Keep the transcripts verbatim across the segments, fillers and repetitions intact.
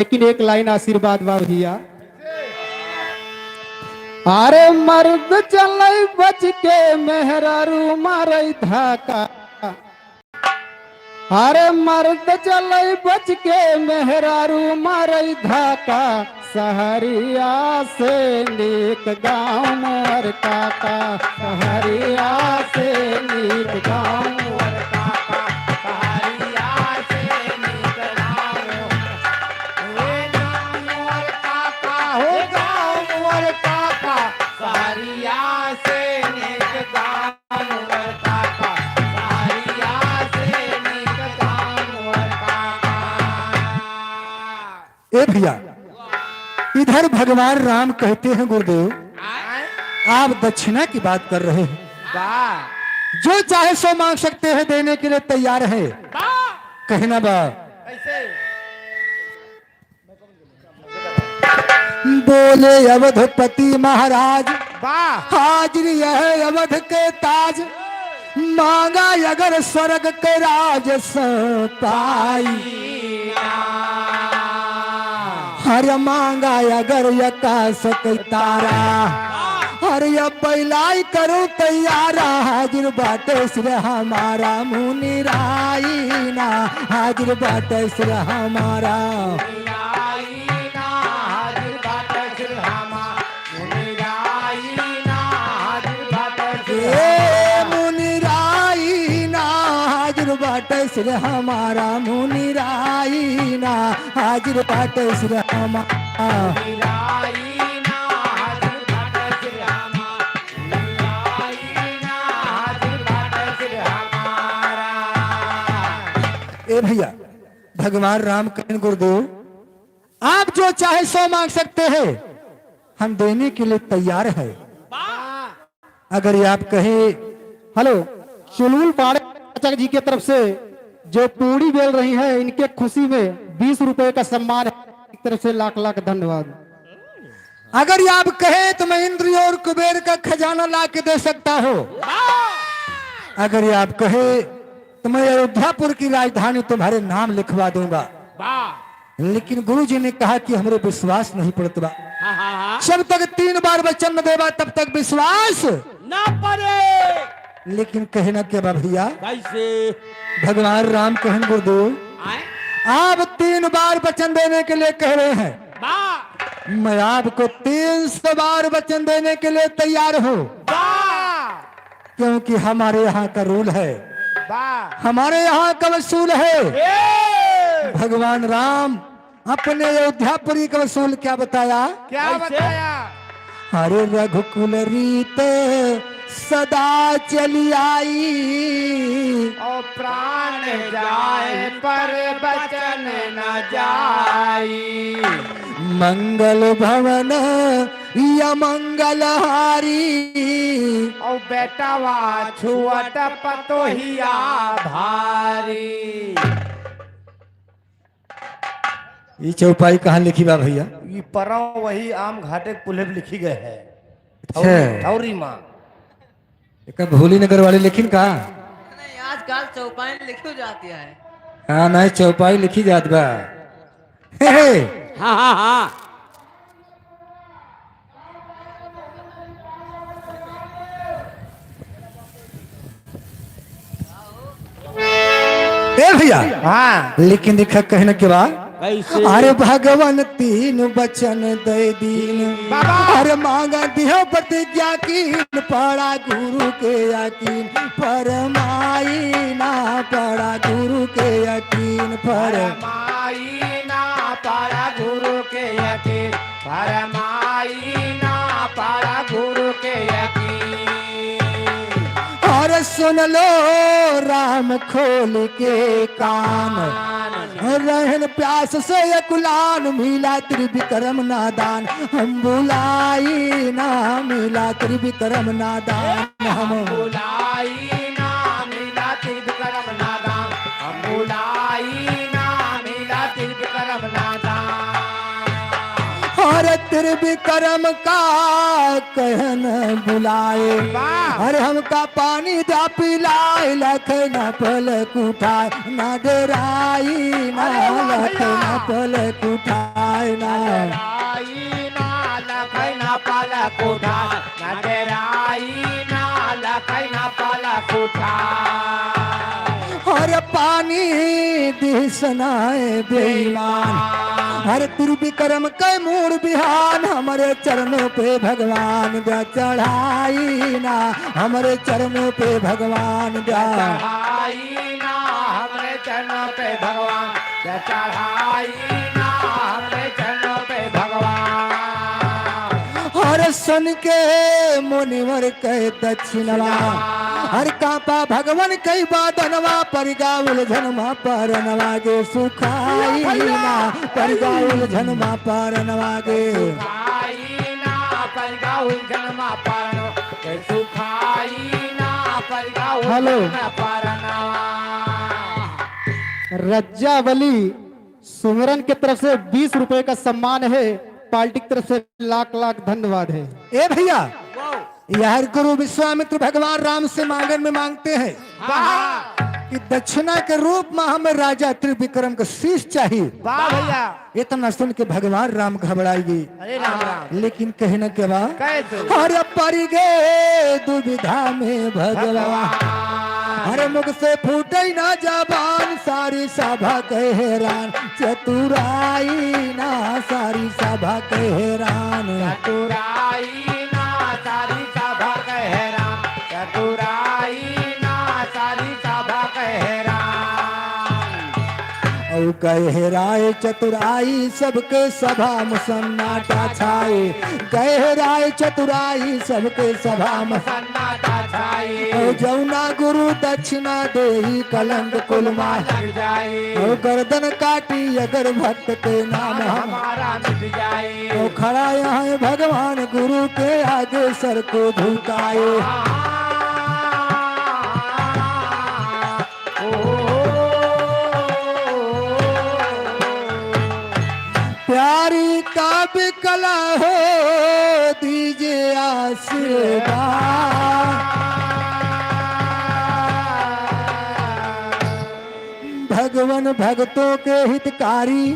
लेकिन एक लाइन आशीर्वाद बा भैया। अरे मर्द चलै बच के, मेहरारू मारै धाका। अरे मर्द चलै बच के, मेहरारू मारै धाका। सहरिया से नीक गाँव मोर काका, सहरिया से नीक गाँव मोर काका, सहरिया से नीक गाँव मोर, हे गाँव मोर काका, हो गाँव मोर काका, सहरिया से नीक गाँव मोर काका, सहरिया से नीक गाँव मोर काका। ए भैया, इधर भगवान राम कहते हैं, गुरुदेव, आय? आप दक्षिणा की बात कर रहे हैं। वाह। जो चाहे सो मांग सकते हैं, देने के लिए तैयार है। वाह। कहना बा। कैसे? बोले अवधपति महाराज, वाह। हाजिर यह अवध के ताज, मांगा अगर स्वर्ग के राज सो पाई। हर मांगा अगर आकाश के तारा, हर या बैलाई करो तैयारा, हाजिर बाटे सिर हमारा मुनिराई ना, हाजिर बाटे सिर हमारा। ए मुनिराई ना हाजिर बाटे सिर हमारा, मुनिराई ना हाजिर बाटे सिर हमारा। ए भैया, भगवान राम कहन गुरुदेव, आप जो चाहे सो मांग सकते हैं, हम देने के लिए तैयार है। अगर ये आप कहे, हेलो, सुलूल पाड़े चाचा जी की तरफ से जो पूड़ी बेल रही है, इनके खुशी में बीस रुपए का सम्मान है, एक तरफ से लाख लाख धन्यवाद। अगर ये आप कहे तो मैं इंद्र और कुबेर का खजाना ला के दे सकता हूँ। अगर ये आप कहे तो मैं अयोध्यापुर की राजधानी तुम्हारे नाम लिखवा दूंगा। वाह। लेकिन गुरु जी ने कहा कि हमरे विश्वास नहीं पड़त बा। हाँ, हाँ, हाँ। जब तक तीन बार वचन न देबा, तब तक विश्वास ना पड़े। लेकिन कहना के बा भैया, कैसे? भगवान राम कहन गुरुदेव, आए? आप तीन बार वचन देने के लिए कह रहे हैं। वाह। मैं आपको तीन सौ बार वचन देने के लिए तैयार हूँ। वाह। क्योंकि हमारे यहाँ का रूल है, वाह। हमारे यहाँ का उसूल है। ए! भगवान राम अपने अयोध्यापुरी का उसूल क्या बताया? क्या कैसे? बताया? हरे रघुकुल रीत सदा चली आई। और प्राण जाए पर वचन न जाई। मंगल भवन या मंगल हारी। और बेटवा छुअत पतोहिया भारी। ई चौपाई कहाँ लिखी बा भैया? ई परौं वही आम घाटे के पुल्हे पे लिखी गए है। अच्छा। ठौरी, ठौरी माँ। एक भोली नगर वाले लिखिन का? नहीं, आजकल चौपाई लिखी जाती है। हाँ, नहीं, चौपाई लिखी जात बा। हे, हे। हाँ, हाँ, हाँ। ए भैया। हाँ। लेकिन देखा कहने के बाद, कैसे? अरे भगवान तीन वचन दे दीन। बाबा। अरे मांगा दिहो प्रतिज्ञा कीन, पड़ा गुरु के यकीन, फरमाई ना पड़ा गुरु के यकीन, फर- फरमाई ना पड़ा गुरु के यकीन, फरमाई ना पड़ा गुरु के यकीन। और सुन लो राम खोल के कान, रहन प्यास से अकुलान, मिला त्रिविक्रम नादान, हम भुलाई ना मिला त्रिविक्रम नादान, हम भुलाई ना मिला त्रिविक्रम नादान, हम भुलाई ना मिला त्रिविक्रम नादान। अरे त्रिविक्रम का कहन बुलाए, वाह। अरे हमका पानी दा पिलाए, लखन पलक उठाए, ना डराई ना, अरे वाह भैया। लखन पलक उठाए ना। ना डराई ना, लखन पलक उठाए, ना डराई ना, लखन पलक उठाए। अरे पानी दिसनाए बेईमान, अरे त्रिविक्रम कै मूड़ बिहान, हमरे चरणों पे भगवान द्या चढ़ाई ना, हमरे चरणों पे भगवान द्या। चढ़ाई ना, हमरे चरणों पे भगवान द्या चढ़ाई ना, हमरे चरणों पे भगवान। हर सन के मुनिवर कहे दक्षिणवा। हर कांपा भगवन कई बादनवा, परिगा उलझन मा पारनवा गे सुखाई ना, परिगा उलझन मा पारनवा गे। सुखाई ना, परिगा उलझन मा पारनवा गे सुखाई ना, परिगा हेलो। उलझन मा पारनवा। रज्जावली सुमरन के तरफ से बीस रुपए का सम्मान है, पार्टी की तरफ से लाख लाख धन्यवाद है। ए भैया, यह गुरु विश्वामित्र भगवान राम से मांगन में मांगते हैं वाह। कि दक्षिणा के रूप में हमें राजा त्रिविक्रम का शीश चाहिए। वाह भैया। इतना सुन के भगवान राम घबराई गई। अरे राम राम। लेकिन कहना के बा, कैसे? अरे परि गे दुविधा में भगवान। भगवान। अरे मुख से फूटे ना जबान, सारी सभा के हैरान। चतुराई ना, सारी सभा के हैरान। चतुराई ना, सारी सभा के हैरान। चतुराई ना, सारी सभा के हैरान। औ गहराई चतुराई सबके सभा में सन्नाटा छाए। गहराई चतुराई सबके सभा में सन्नाटा छाए। औ जौना गुरु दक्षिणा देही कलंक कुल मा लग जाए। औ गर्दन काटी अगर भक्त के नाम हम हमारा मिट जाए। औ खड़ा यहाँ भगवान गुरु के आगे सर को झुकाए। प्यारी काव्य कला हो दीजिए आशीर्वाद। भगवन भक्तों के हितकारी,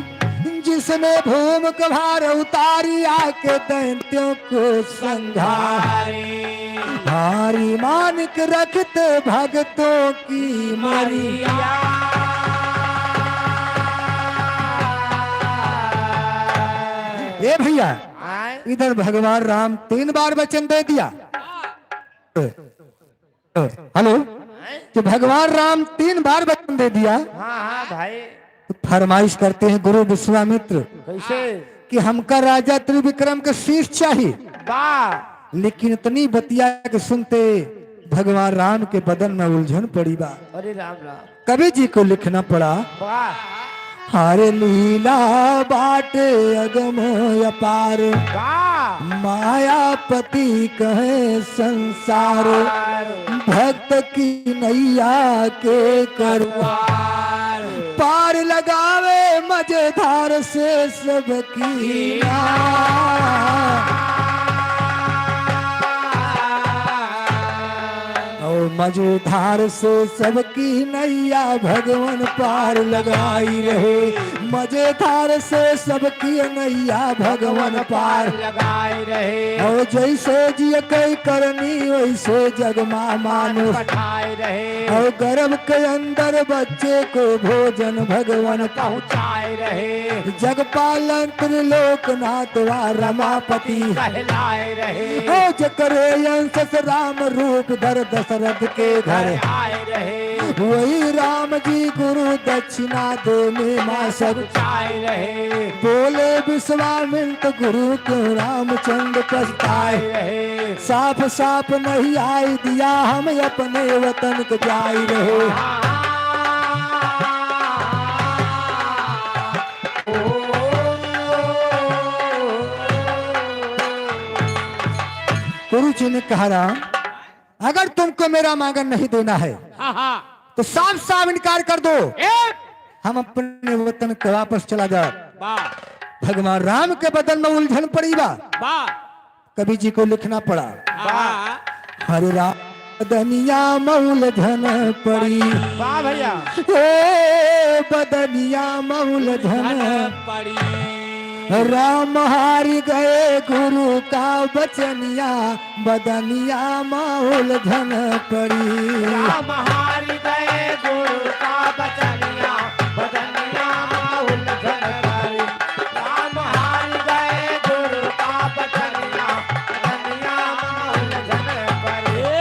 जिसने भूम का भार उतारी, आके दैत्यों को संघारी। हारी मानिक रखते भक्तों की मरिया। ए भैया, आए? इधर भगवान राम तीन बार वचन दे दिया। हेलो, कि भगवान राम तीन बार वचन दे दिया। हाँ, हाँ, भाई। तो फरमाइश करते हैं गुरु विश्वामित्र कैसे? कि हमका राजा त्रिविक्रम के शीश चाहिए। वाह। लेकिन इतनी बतिया के सुनते भगवान राम के बदन में उलझन पड़ी बा। अरे राम राम। कवि जी को लिखना पड़ा। वाह। हर लीला बाटे अगम अपार। वाह। मायापति कहे संसार। भक्त की नैया के करो पार। लगावे मझधार से सबकी। और मझधार से सबकी नैया भगवन पार लगाई रहे। मझधार से सबकी नैया भगवन पार लगाई रहे। और जैसे जिय कई करनी वैसे जग मा मानुष पठाए रहे। और गर्भ के अंदर बच्चे को भोजन भगवन पहुँचाए रहे। जग पालन त्रिलोकनाथ वा रमापति कहलाए रहे। ओ जकरे अंश से राम रूप धर दशरथ के घर आए रहे। वही राम जी गुरु दक्षिणा देने मा सब पहुँचाए रहे। बोले विश्वामित्र गुरु क्यों रामचंद्र पछताए रहे। साफ साफ नहीं आई दिया हम अपने वतन को जाए रहे। गुरु जी ने कहा, राम, अगर तुमको मेरा मांगन नहीं देना है, हाँ, हाँ। तो साफ साफ इनकार कर दो। ए! हम अपने वतन के वापस चला जाओ। वाह। भगवान राम के बदन में उलझन पड़ी बा। वाह। कवि जी को लिखना पड़ा। वाह। हरे राम बदनिया में उलझन पड़ी। वाह भैया। ए बदनिया में उलझन पड़ी। राम हारि गए गुरु का बचनिया, बदनिया में उलझन पड़ी। राम हारि गए गुरु का बचनिया, बदनिया में उलझन पड़ी। राम हारि गए गुरु का बचनिया, बदनिया में उलझन पड़ी। ए,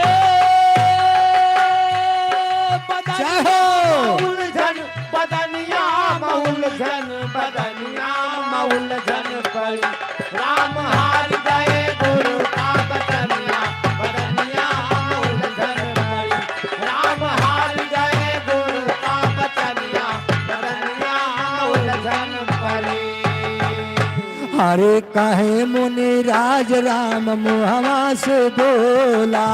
बदनिया जय हो। में उलझन, बदनिया में उलझन, बदनिया में उलझन पड़ी। राम हारि गए गुरु का बचनिया, बदनिया में उलझन पड़ी। राम हारि गए गुरु का बचनिया, बदनिया में उलझन पड़ी। अरे काहे मुनि राज राम मुहवा से बोला।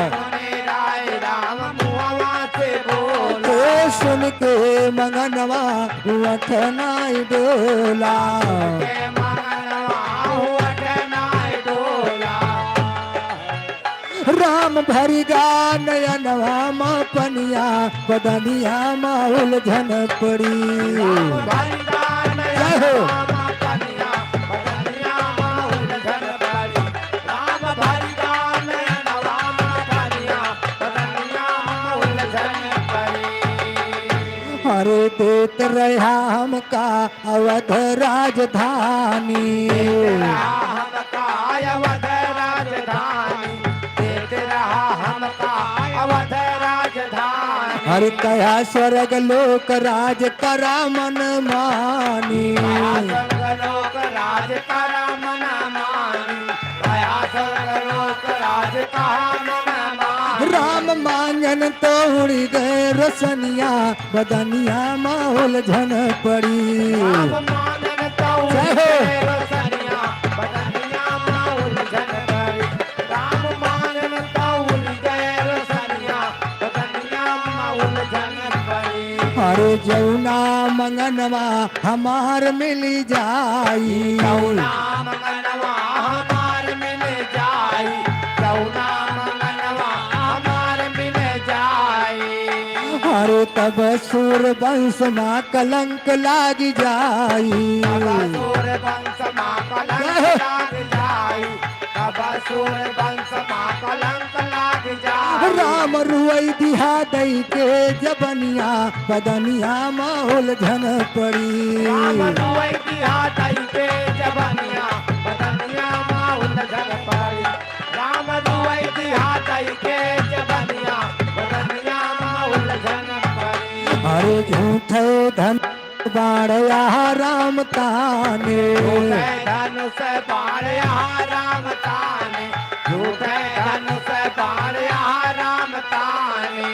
मुनि राज राम मुहवा से बोला। ए सुन के मंगनवा उठ नाई डोला। के मंगनवा उठ नाई डोला। राम भरि गा नयनवा मा पनिया, बदनिया मा उलझन पड़ी। राम भरि गा जय हो। नयनवा मा पनिया, बदनिया मा उलझन पड़ी। राम भरि गा नयनवा मा पनिया, बदनिया मा उलझन पड़ी। अरे देत रहा हमका अवध राजधानी। देत रहा हमका अवध राजधानी। देत रहा हमका अवध राजधानी। अरे कहा स्वर्ग लोक राज करा मन मानी। कहा स्वर्ग लोक राज करा मन मानी। कहा स्वर्ग लोक राज करा मन मानी। राम मांगन तो उड़ि गए रोशनिया, बदनिया मा उलझन पड़ी। राम मांगन तो जय हो। उड़ि गए रोशनिया, बदनिया मा उलझन पड़ी। राम मांगन तो उड़ि गए रोशनिया, बदनिया मा उलझन पड़ी। अरे जौना मंगनवा हमार मिल जाई। जौना मंगनवा हमार मिल जाई, जौना मंगनवा हमार मिल जाई। अरे तब सूर वंश मा कलंक लाग जाई। तब सूर वंश मा कलंक जय हो। लाग जाई, तब सूर वंश मा कलंक लाग जाई। राम रुई दिहा दई के जबनिया, बदनिया मा उलझन पड़ी। राम रुई दिहा दई के जबनिया, बदनिया मा उलझन पड़ी। राम रुई दिहा दई के जबनिया, बदनिया मा उलझन पड़ी। अरे झूठे धनुष बाण यहाँ राम ताने। झूठे धनुष बाण यहाँ राम ताने। झूठे धनुष बाण यहाँ राम ताने।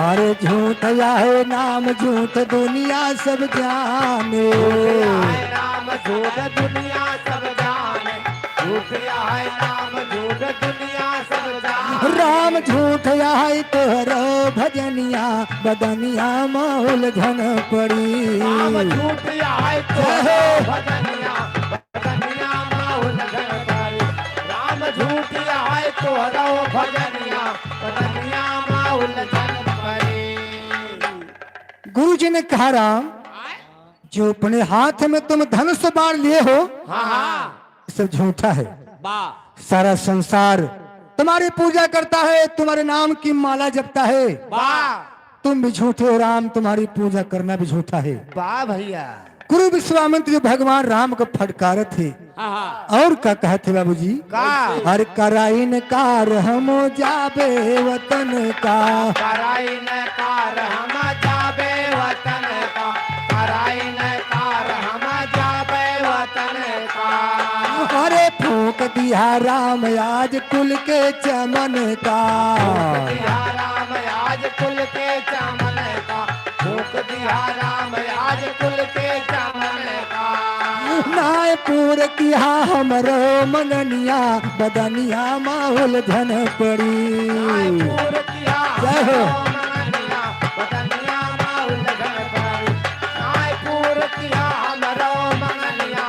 अरे झूठ यह नाम झूठ दुनिया सब जाने। झूठ यह नाम झूठ दुनिया सब जाने। झूठ यह नाम झूठ दुनिया सब जाने। राम झूठ यह तोहरो भजनिया, बदनिया मा उलझन पड़ी। राम झूठ यह तोहरो जय हो। भजनिया, बदनिया मा उलझन पड़ी। राम झूठ यह तोहरो भजनिया, बदनिया मा उलझन पड़ी। गुरु जी ने कहा, राम, जो अपने हाथ में तुम धनुष बाण लिए हो, हाँ, हाँ। सब झूठा है। वाह। सारा संसार तुम्हारी पूजा करता है, तुम्हारे नाम की माला जपता है। वाह। तुम भी झूठे हो राम, तुम्हारी पूजा करना भी झूठा है। वाह भैया। गुरु विश्वामित्र जो भगवान राम को फटकारत है। हाँ, हाँ। और का कहत है बाबूजी? का? अरे करा इनकार हम जाबे वतन का। करा इनकार हम जाबे वतन का। करा इनकार हम जाबे वतन का। अरे फूंक दिया राम आज कुल के चमन का। फूंक दिया राम आज कुल के चमन का। फूंक दिया राम आज कुल के चमन का। नाय पूर किया हमरो मंगनिया, बदनिया मा उलझन पड़ी। नाय पूर किया जय हो। हमरो मंगनिया, बदनिया मा उलझन पड़ी। नाय पूर किया हमरो मंगनिया,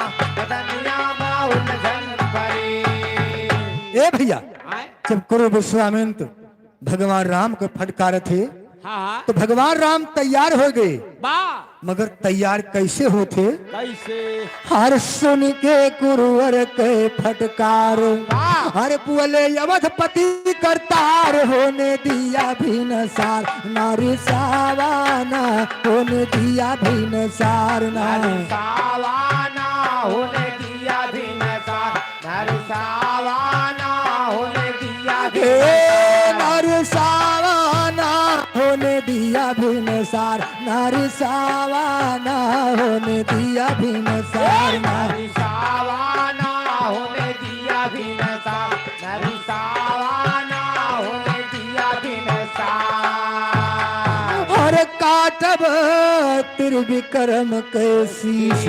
ए भइया, आय? जब कुरु विश्वामित्र भगवान राम को फटकारत हे, हाँ, हाँ। तो भगवान राम तैयार होइ गए। बा। मगर तैयार कैसे होत हे? कैसे? हर सुन के कुरुवर के फटकार। बा। हर बोले अवधपति करतार, होने दिया भिनसार, नारी सावाना, होने दिया भिनसार ना। नारी सावाना, होने दिया भिनसार। नरसावाना होने दिया हे भिनसार। नरसावाना होने दिया भिनसार, नरसावाना होने दिया भिनसार। नरसावाना होने दिया भिनसार, नरसावाना होने दिया भिनसार। हर काटब त्रिविक्रम के शीश।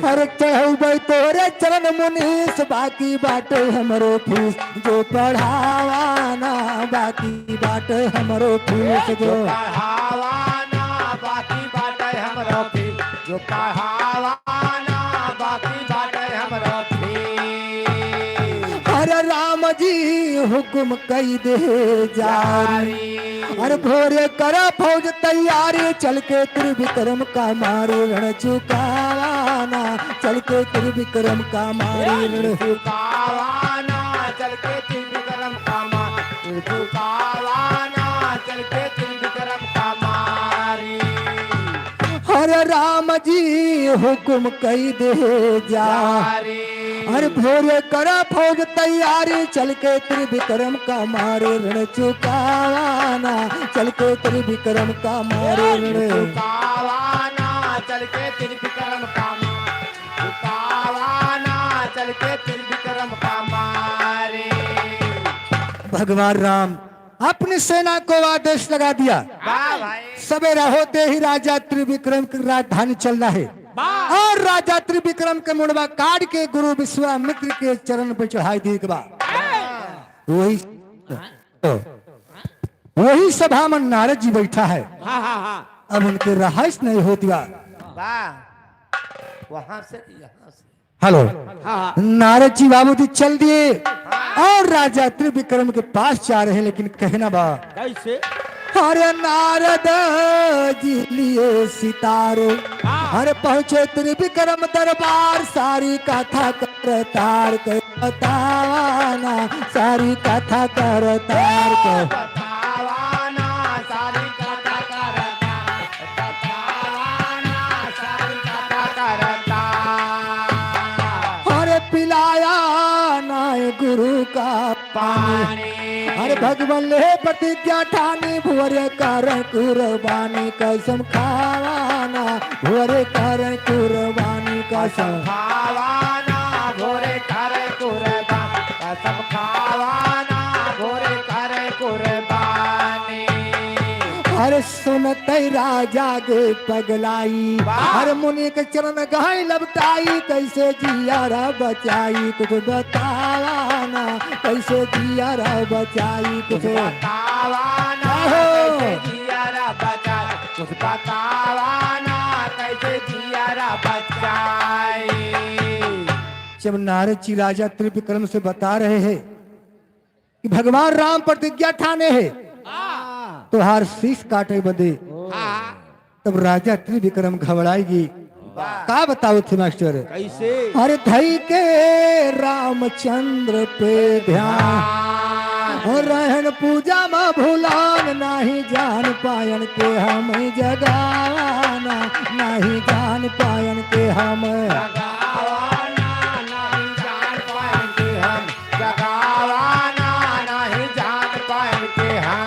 अरे चढ़ौबै तोरे चरण मुनीस, बाकी बाटे हमरो फीस। जो पढ़ावाना, बाकी बाटे हमरो फीस। जो जो पढ़ावाना, बाकी बाटे हमरो फीस। जो पढ़ावाना, बाकी बाटे हमरो फीस। अरे राम जी हुकुम कई दे जारी। जारी। अरे भोरे करा फौज तैयारी, चल के त्रिविक्रम का मारे ऋण चुकावाना, चल के त्रिविक्रम का मारे ऋण। ऋण चुकावाना, चल के त्रिविक्रम का मारे, ऋण चुकावाना, चल के त्रिविक्रम का मारे। हर राम जी हुकुम कई दे जा। जारी। हर भोरे करा फौज तैयारी, चल के त्रिविक्रम का मारे ऋण चुकावाना, चल के त्रिविक्रम का मारे ऋण। चुकावाना, चल के त्रिविक्रम का मारे। चुकावाना, चल के त्रिविक्रम का मारे। भगवान राम अपनी सेना को आदेश लगा दिया। वाह भाई। सवेरा होते ही राजा त्रिविक्रम की राजधानी चलना है। वाह। और राजा त्रिविक्रम के मुंडवा काट के गुरु विश्वामित्र के चरण पे चढ़ाई दिए के बाद वही, वही सभा में नारद जी बैठा है। हाँ, हाँ, हाँ। अब उनके रहाइश नहीं होती बा। वाह। वहां से, यहाँ से। हेलो। हाँ, हाँ। नारद जी बाबूजी चल दिए और राजा त्रिविक्रम के पास जा रहे हैं, लेकिन कहना बा। कैसे? अरे नारद जी लिए सितार, हाँ। अरे पहुँचे त्रिविक्रम दरबार, सारी कथा करतार के बतावाना, सारी कथा करतार के। बतावाना, सारी कथा करतार। अरे पिलाया ना गुरु का पानी। पानी। अरे भगवान ले प्रतिज्ञा ठानी, भुअरे करें कुर्बानी, कसम खावाना, भुअरे करें कुर्बानी, कसम। कसम खावाना, भुअरे करें कुर्बानी, कसम खावाना, भुअरे करें कुर्बानी। अरे सुनतै राजा गे पगलाई, वाह। हर मुनि के चरण गहै लपटाई, कैसे जियारा बचाई कुछ बतावाना, कैसे जियारा बचाई कुछ। कुछ बतावाना, आहो। कैसे जियारा बचाई, कुछ बतावाना, कैसे जियारा बचाई। जब नारद जी राजा त्रिविक्रम से बता रहे हैं कि भगवान राम प्रतिज्ञा ठाने है, हाँ। तोहार शीश काटे बदे। हाँ। तब राजा त्रिविक्रम घबराई गी। वाह। का बताओ थे मास्टर? कैसे? अरे धई के रामचंद्र पे ध्यान। हाँ। और रहन पूजा मा भुलान, नाही जान पायन के हम जगावाना, नाही जान पायन के हम। जगावाना, नाही जान पायन के हम। जगावाना, नाही जान पायन के हम।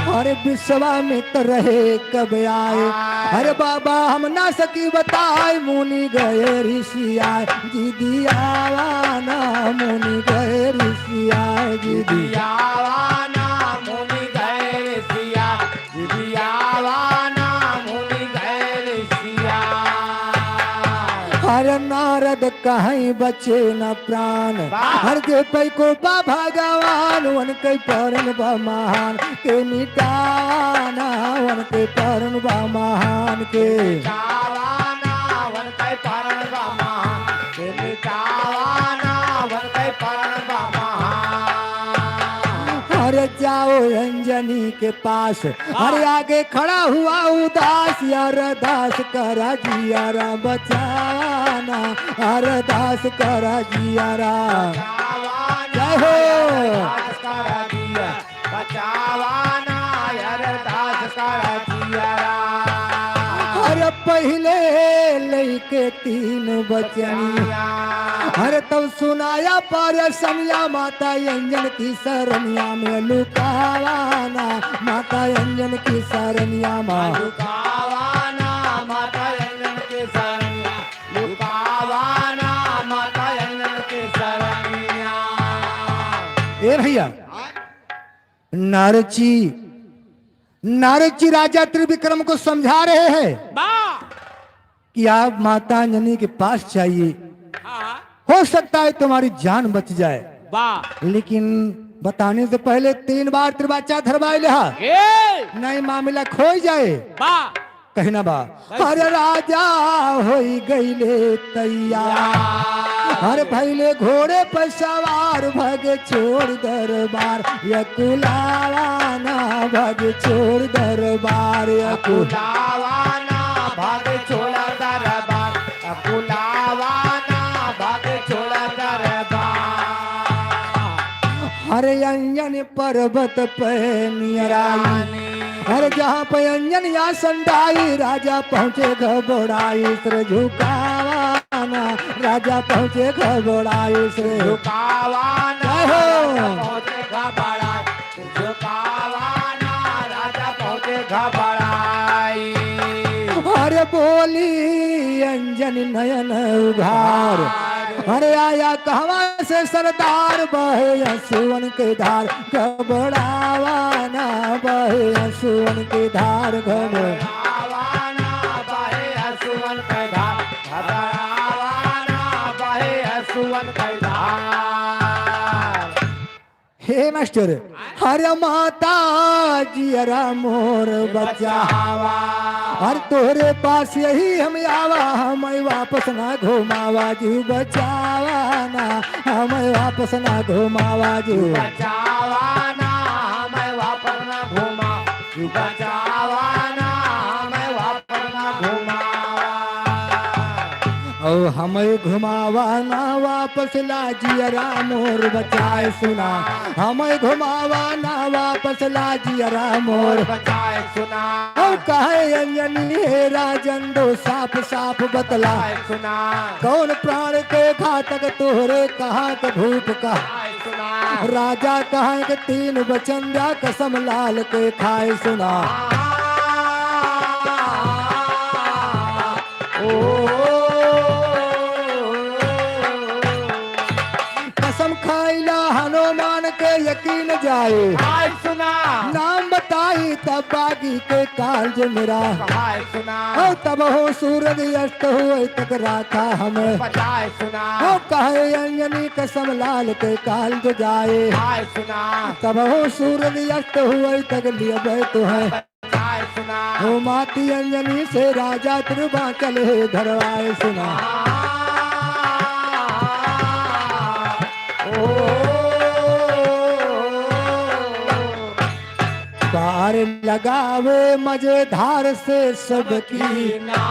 अरे विश्वामित्र रहे कब आए? आए। अरे बाबा हम ना सकी बताए, मुनि गए ऋषि आए। जिदियावाना, मुनि गए ऋषि आए। जिदियावाना, मुनि गए ऋषि आए। जिदियावाना, मुनि गए ऋषि आए। हर नारद कहै बचे न प्राण। वाह। हर जे पै को बा भगवान, उनकै परन बा महान। के मिटावाना, उनकै परन बा महान के। मिटावाना, उनकै परन बा महान। के मिटावाना, उनकै परन बा अंजनी के पास। हाँ। अरे आगे खड़ा हुआ उदास, अरदास करा जियरा बचाना, अरदास करा जियरा। बचावाना, जय हो। अरदास करा जिया, बचावाना, अरदास करा जियरा। अरे पहिले लइके तीन बचनिया। अरे तब सुनाया परेसनिया, माता अंजन की सरनिया में लुकावाना, माता अंजन की सरनिया में। लुकावाना, माता अंजन की सरनिया, लुकावाना, माता अंजन की सरनिया। ए भैया, हाँ? नारद जी, नारद जी राजा त्रिविक्रम को समझा रहे हैं वाह। कि आप माता अंजनी के पास जाइए, हाँ। हो सकता है तुम्हारी जान बच जाए। वाह। लेकिन बताने से पहले तीन बार त्रिबाचा धरवाए लेहा। ए। नहीं मामला खोई जाए। वाह। कहना बा, कैसे? हर राजा होई गईले तैयार, हर भैले घोड़े पर सवार, भग छोड़ दरबार, अकुलावाना भग छोड़ दरबार, अकुलावाना भग छोड़ दरबार, अकुलावाना भग छोड़ दरबार। हर अंजन पर्वत पे नियराई। अरे जहाँ पे अंजनी आसन डाई, राजा पहुँचे घबराई, सिर झुकावाना, राजा पहुँचे घबराई, सिर झुकावाना, जय हो। राजा पहुँचे घबराई, सिर झुकावाना, राजा पहुँचे घबराई। अरे बोली अंजनी नयन उघार, अरे आया कहवा से सरदार, बहे आंसुअन के धार, घबरावाना बहे आंसुअन के धार, घबरावाना बहे आंसुअन के धार, घबरावाना बहे आंसुअन के धार। हे मास्टर, हर माता जियरा मोर बचावा। हर तोहरे पास यही हम आवा, हमें वापस ना घुमावा जी, बचावा ना, हमें वापस ना घुमावा जी। बचावा ना, हमें वापस ना घुमा, बचावा ना, हमें वापस ना घुमावा। ओ हमें घुमावा ना वापस ला जियरा मोर बचाए सुना, हमें घुमावा ना वापस ला जियरा मोर बचाए सुना। ओ कहे अंजनी हे राजन दो साफ साफ बतला, बचाए सुना। कौन प्राण के घातक तोहरे कहाँ के भूप का? बचाए सुना। राजा कहाँ के तीन बचन जा कसम लाल के खाए सुना। ओ, कसम खाइला हनुमान के यकीन जाए। हाय सुना। नाम बताई तब बागी के काल जे मेरा। हाय सुना। ओ तब हो सूरज अस्त हुए तक राखा हमें। बचाए सुना। ओ कहे अंजनी कसम लाल के काल जो जाए। हाय सुना। तब हो सूरज अस्त हुए तक लियबे तुहे। बचाए सुना। ओ माती अंजनी से राजा त्रिबाचल हे धरवाए सुना। ओ। पार लगावे मझधार से सबकी ना।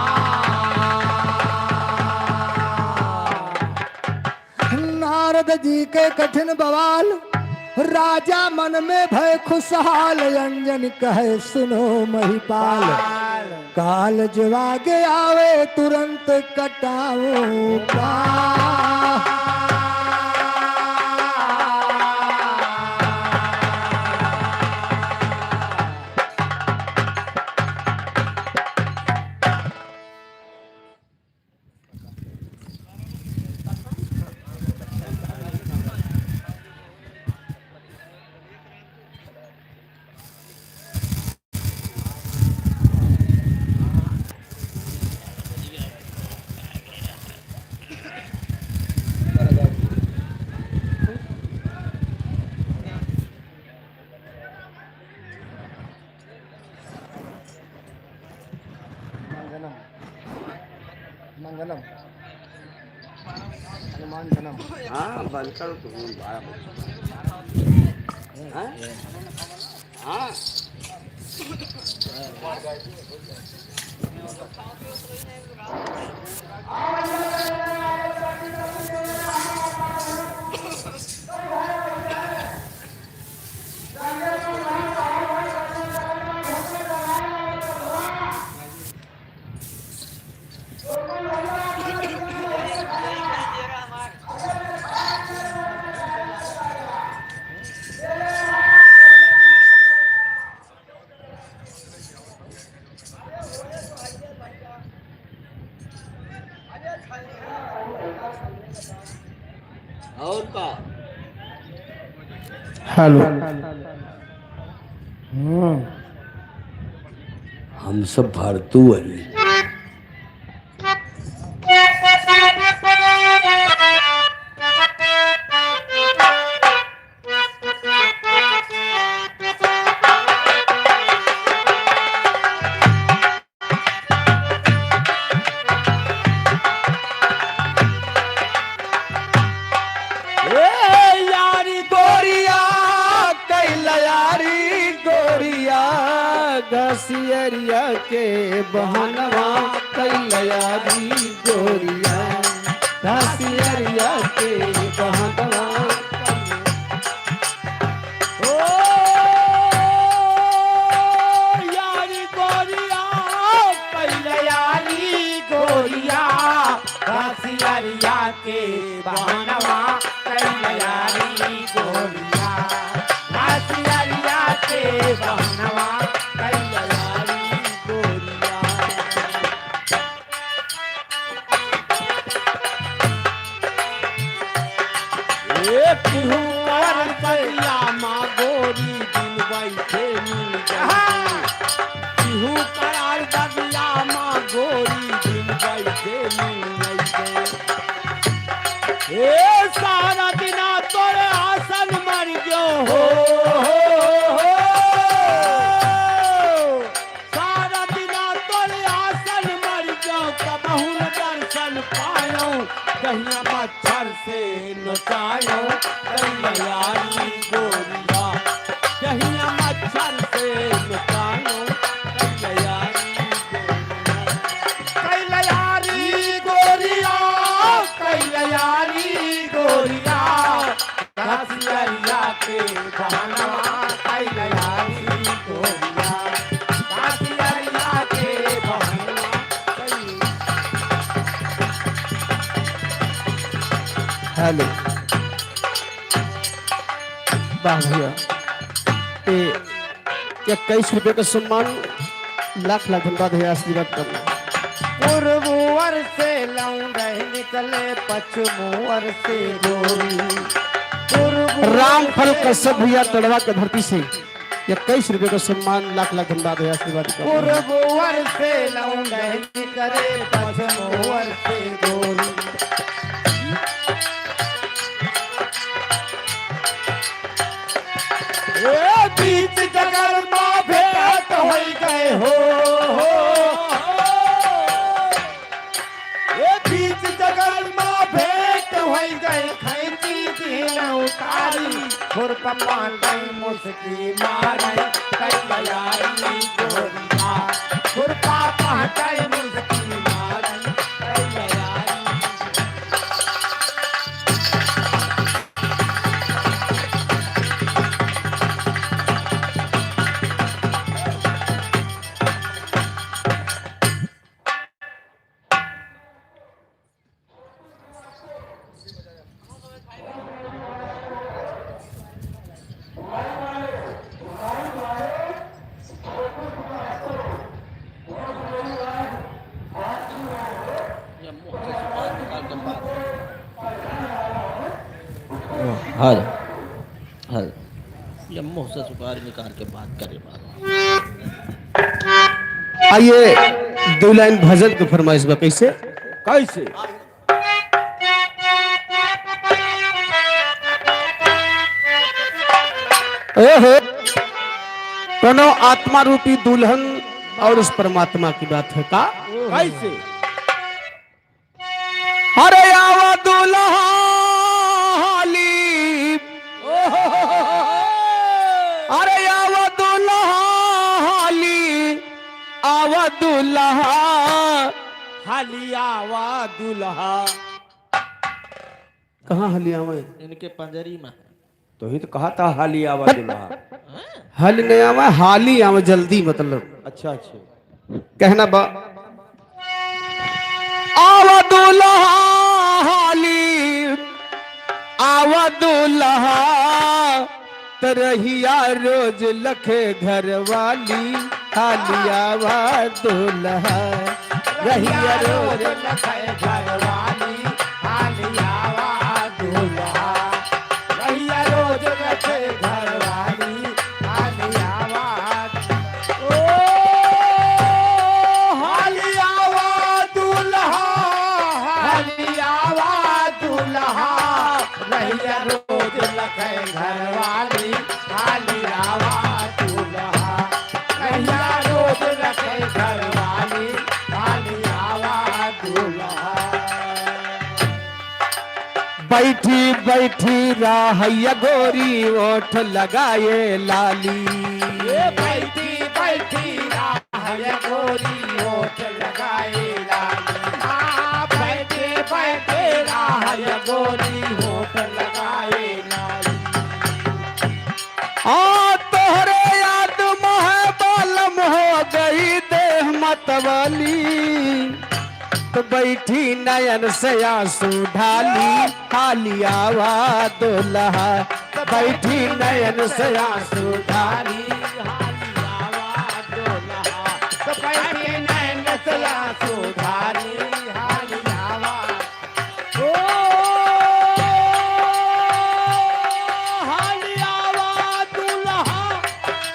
नारद जी के कठिन बवाल, राजा मन में भय खुशहाल, अंजन कहे सुनो महिपाल। काल जो आगे आवे तुरंत कटाऊं पार। मंगलम, मंगलम, हनुमान धनम। हाँ, बंद करो तुम, बारह बजे। हाँ? हाँ। और का? हेलो। हम्म। हम सब भारतू हई। ए यारी गोरिया, कैला यारी गोरिया, घसियरिया के बहनवा, कैला यारी गोरिया, घसियरिया के बहनवा। ओ यारी गोरिया, कैला यारी गोरिया, घसियरिया के बहनवा, कैला यारी गोरिया, घसियरिया के बहनवा, कैला यारी गोरिया। ए केहू कर बगिया मा गोरी दिन बैठे मिल जाए। केहू कर बगिया मा गोरी दिन बैठे मिल जाए। ए सारा दिना तोरे आसन मर गयो हो, हो, हो, हो। सारा दिना तोरे आसन मर जाओ, कबहू न दर्शन पायो। दहिया मच्छर से नचायो, कैला यारी गोरिया। दहिया मच्छर से नचायो, कैला यारी गोरिया। कैला यारी गोरिया, कैला यारी गोरिया। घसियरिया के बहनवा, कैला यारी गोरिया। घसियरिया के बहनवा, कैला हेलो। वाह भैया। ए, इक्कीस रुपये का सम्मान, लाख लाख धन्यवाद है, आशीर्वाद करना। पूर्व ओर से लौंडे निकले, पश्चिम ओर से गोरी। पूर्व ओर रामफल से कश्यप भैया तड़वा के धरती से इक्कीस रुपये का सम्मान, लाख लाख धन्यवाद है, आशीर्वाद करना। पूर्व ओर से लौंडे निकले, पश्चिम ओर से गोरी। ए बीच जगल मा भेंट होई गए हो, हो, हो। ए बीच जगल मा भेंट होई गए, खैंची दीन उतारी, खुरपा पाटई मुस्की मारे, कैला यारी गोरिया। खुरपा पाटई मुस्की मारे, कैला यारी। या मुंह से सुपारी निकाल के बात। हाँ, हाँ। या मुंह से सुपारी निकाल के बात करे बाबा। आइए, दो लाइन भजन के फरमाइश बा, कैसे? कैसे? ओहो, कोनो आत्मा रूपी दुल्हन और उस परमात्मा की बात है का? कैसे? अरे आवा दुल्हा हाली, अरे आवा दुल्हा दुल्हा। हाली आवा दुल्हा। कहाँ हाली आवे? इनके पंजरी में है। तो ही तो कहा था हाली आवा दुल्हा। हाली नहीं आवा, हाली आवा जल्दी, मतलब। अच्छा, अच्छा। कहना बा, आवा दुल्हा हाली, आवा दुल्हा, त रहिया रोज लखे घरवाली, हाली आवा दुल्हा, रहिया रोज लखे घरवाली, हाली आवा दुल्हा, रहिया रोज लखे घरवाली, हाली आवा। ओ, हाली आवा दुल्हा, हाली आवा दुल्हा, रहिया रोज लखे घरवाली, हाली आवा दुल्हा, रहिया रोज लखे घरवाली, हाली आवा दुल्हा। बैठी बैठी राहैया गोरी ओठ लगाए लाली। ये बैठी बैठी राहैया गोरी ओठ लगाए लाली। हाँ, बैठे बैठे राहैया गोरी ओठ लगाए लाली। आ तोहरे याद में बालम हो गई देह मतवाली। तो बैठी नयन से आंसू ढाली, हाली आवा दुल्हा। तो बैठी नयन से आंसू ढाली, हाली आवा दुल्हा। तो बैठी नयन से आंसू ढाली, हाली आवा। ओ, हाली आवा दुल्हा,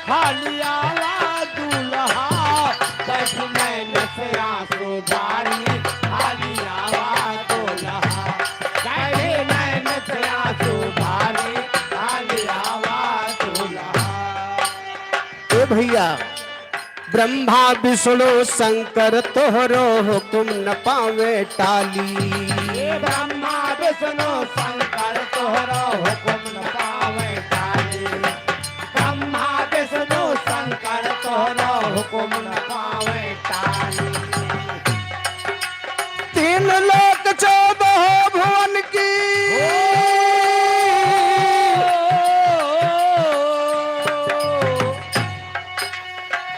हाली आवा दुल्हा, बैठ नैन से आंसू ढारी, हाली आवा दुल्हा, बैठ नैन से आंसू ढारी, हाली आवा दुल्हा। ए भैया, ब्रह्मा विष्णु शंकर तोहरो हुकुम न पावे टाली। ए ब्रह्मा विष्णु शंकर तोहरो हुकुम न पावे टाली। ब्रह्मा विष्णु शंकर तोहरो हुकुम न पावे टाली। तीन लोक चौदह भुवन की।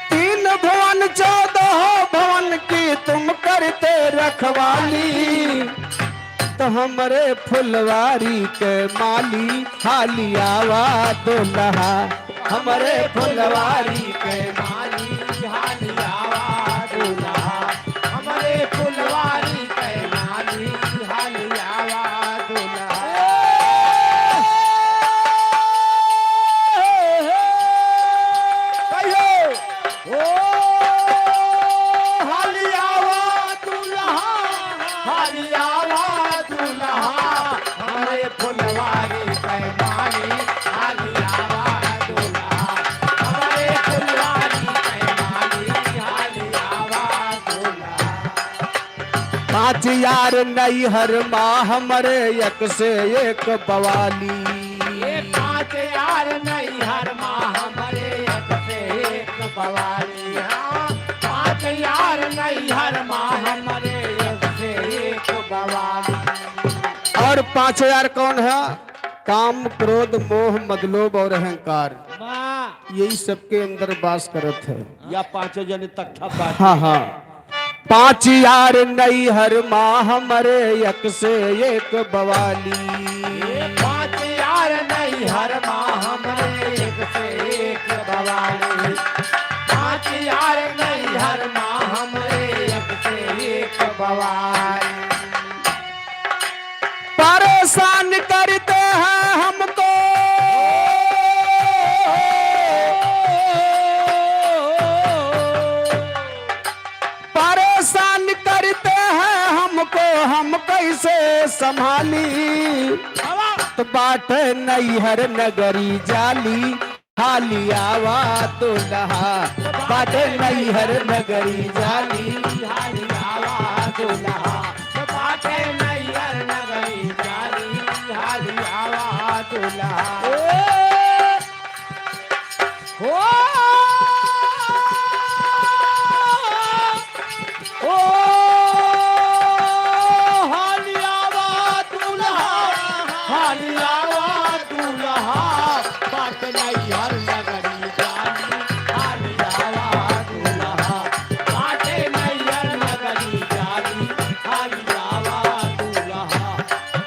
तीन भुवन चौदह भुवन की तुम करते रखवाली, तो हमरे फुलवारी के माली हाली आवा दुल्हा, हमरे फुलवारी के माली हाली आवा दुल्हा, हमरे फुलवारी के माली हाली आवा दुल्हा। कहियो। ओ, हाली आवा दुल्हा, हाली आवा दुल्हा, हमरे फुलवारी के माली, हाली आवा दुल्हा, हमरे फुलवारी के माली, हाली आवा दुल्हा। पाँच यार नैहर मा हमरे एक से एक बवाली। ए पाँच यार नैहर मा हमरे एक से एक बवाली। हाँ, पाँच यार नैहर मा हमरे एक से एक बवाली। और पाँच यार कौन है? काम, क्रोध, मोह, मद, लोभ और अहंकार। वाह। यही सबके अंदर वास करत है। या पाँचों जने तख्ता पार्टी। हाँ, हाँ। पाँच यार नैहर मा हमरे एक से एक बवाली। ए पाँच यार नैहर मा हमरे एक से एक बवाली। पाँच यार नैहर मा हमरे एक से एक बवाली। परेशान करते हैं हमको, परेशान करते हैं हमको, हम कैसे संभाली। तो बाटे नैहर नगरी जाली, हाली आवा दुल्हा, बाटे नैहर नगरी जाली। हाली आवा दुल्हा, बाटे नैहर नगरी जाली। हाली आवा दुल्हा। ओ, ओ, हाली आवा दूल्हा, बाटे नैहर नगरी जानी। हाली आवा दूल्हा, बाटे नैहर नगरी जानी। हाली आवा दूल्हा,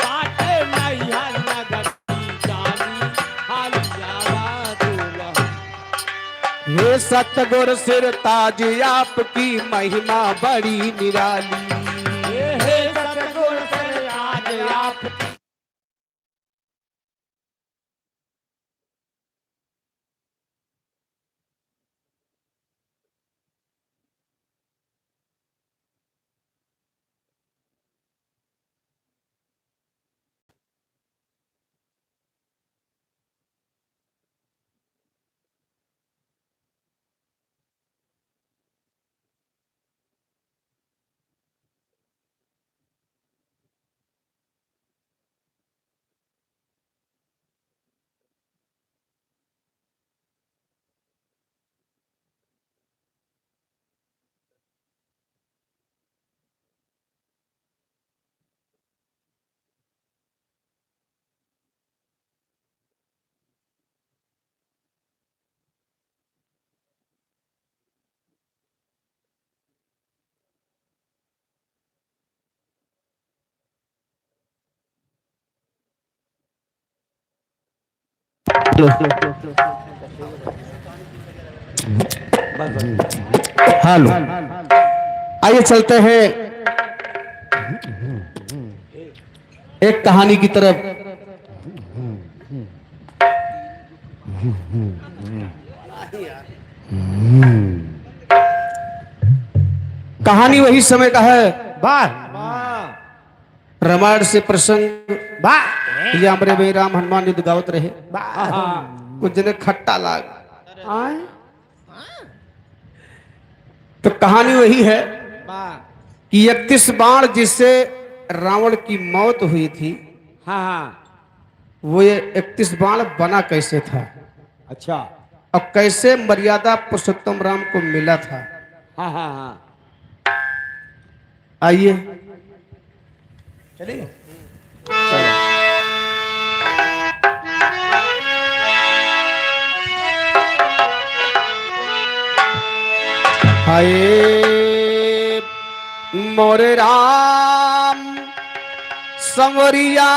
बाटे नैहर नगरी जानी। हाली आवा दूल्हा। हे सतगुर सिरताज, आपकी महिमा बड़ी निराली। हे, हे सतगुर सिरताज, आपकी हेलो। हेलो। आइए चलते हैं एक कहानी की तरफ। कहानी वही समय का है। वाह। रामायण से प्रसंग। वाह। या हमरे भाई राम हनुमान युद्ध गावत रहे। वाह। कुछ जने खट्टा लाग। आय। तो कहानी वही है वाह। कि इकतीस बाण जिससे रावण की मौत हुई थी, हाँ, हाँ। वो ये इकतीस बाण बना कैसे था? अच्छा। और कैसे मर्यादा पुरुषोत्तम राम को मिला था? हाँ, हाँ, हाँ। आइए। चलिए। हाय मोरे राम संवरिया,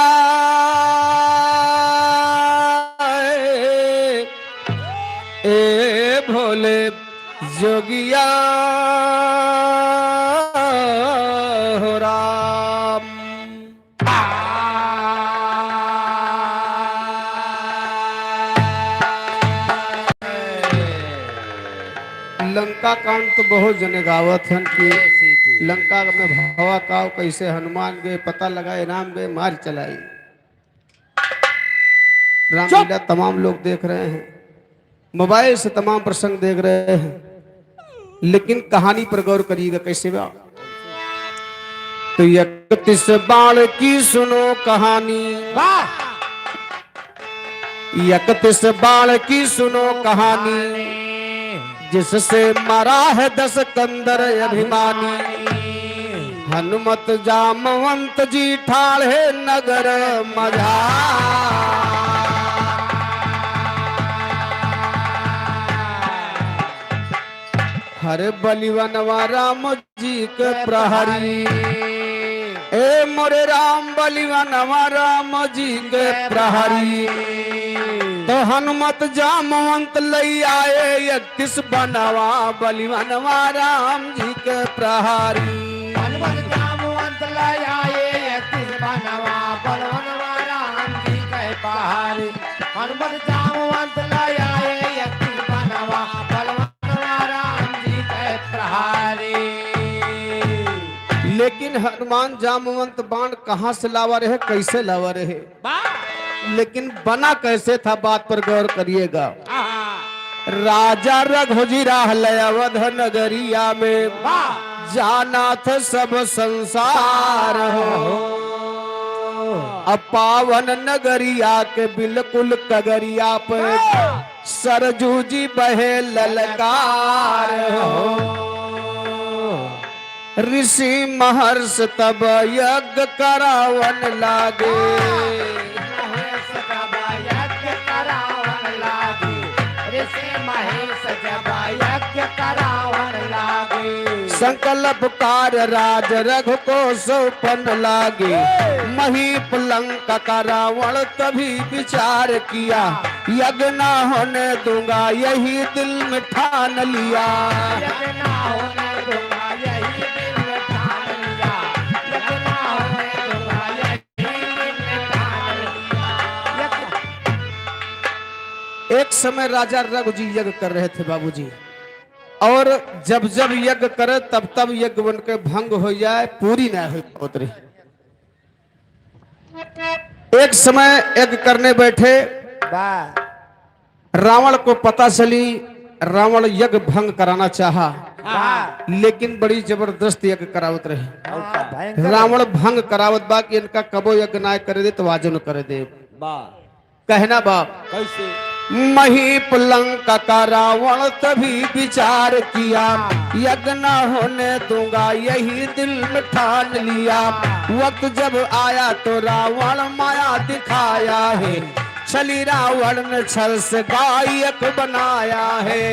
ए भोले जोगिया हो राम। लंका कांड तो बहुत जने गावत हन कि लंका में भवा काव, कैसे हनुमान गए, पता लगा, राम गए, मार चलाई। रामलीला तमाम लोग देख रहे हैं, मोबाइल से तमाम प्रसंग देख रहे हैं, लेकिन कहानी पर गौर करिएगा कैसे बा। तो इकतीस बाण की सुनो कहानी। वाह। इकतीस बाण की सुनो कहानी, जिससे मरा है दस कंदर अभिमानी। हनुमत जामवंत जी ठाढ़े नगर मझार। हरे बलिवनवा राम जी के प्रहरी। ए मोरे राम बलिवनवा राम जी के प्रहरी। तो हनुमत जामवंत लई आए इकतीस बनवा बलिवनवा राम जी के प्रहरी। हनुमत जामवंत लई आए इकतीस बनवा बलिवनवा राम जी के प्रहरी। हनुमत जामवंत लई आए इकतीस बनवा बलिवनवा राम जी के प्रहरी। लेकिन हनुमान जामवंत बाण कहाँ से लावा रहे, कैसे लावा रहे? वाह। लेकिन बना कैसे था, बात पर गौर करिएगा। आहा। राजा रघुजी रहले अवध नगरिया में, वाह। जाना था सब संसार हो। अब पावन नगरिया के बिल्कुल कगरिया पे, वाह। सरजू जी बहे ललकार हो। ऋषि महर्ष तब यज्ञ करावन लागे। रावण लागे, ऋषि महेश जब यज्ञ करावन लागे। संकल्प कार्य राज रघु को सौंपन लागे। हे। महीप लंका का रावण तभी विचार किया, यज्ञ ना होने दूंगा यही दिल में ठान लिया। यज्ञ ना होने दूंगा यही दिल में ठान लिया। यज्ञ ना होने दूंगा यही एक समय राजा रघु जी यज्ञ कर रहे थे बाबूजी, और जब जब यज्ञ करे तब तब यज्ञ उनके भंग हो जाए, पूरी ना हो पावत रही। एक समय यज्ञ करने बैठे, वाह। रावण को पता चली, रावण यज्ञ भंग कराना चाहा, हाँ। लेकिन बड़ी जबरदस्त यज्ञ करावत रहे। हाँ, भयंकर। रावण भंग करावत बा कि इनका कबो यज्ञ ना करे दे तो आजो न करे दे। वाह। कहना बा। कैसे? महीप लंका का रावण तभी विचार किया, यज्ञ न होने दूंगा यही दिल में ठान लिया। वक्त जब आया तो रावण माया दिखाया है, छली रावण ने छल से गायक बनाया है।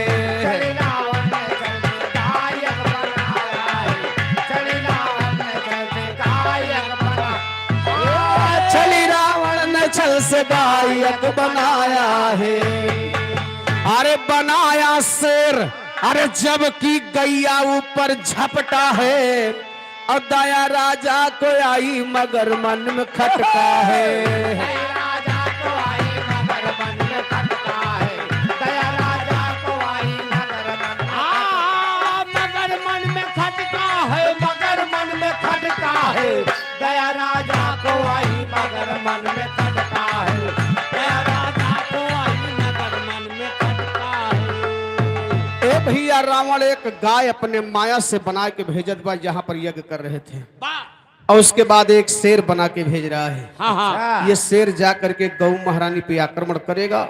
छली रावण ने छल से गायक बनाया है। छली रावण ने छल से गायक बना-, छली रावण ने छल से गायक बनाया है। अरे बनाया शेर, अरे जब की गैया ऊपर झपटा है, और दया राजा को आई मगर मन में खटका है। दया राजा को आई मगर मन में खटका है। दया राजा को आई मगर मन में खटका है। हाँ, मगर मन में खटका है, मगर मन में खटका है। दया राजा को आई मगर मन में खटका है। दया राजा को आई मगर मन में खटका है। ए भैया, रावण एक गाय अपने माया से बना के भेजत बा, जहाँ पर यज्ञ कर रहे थे। वाह। और उसके बाद एक शेर बना के भेज रहा है। हाँ, हाँ। अच्छा। ये शेर जा करके गौ महारानी पे आक्रमण करेगा,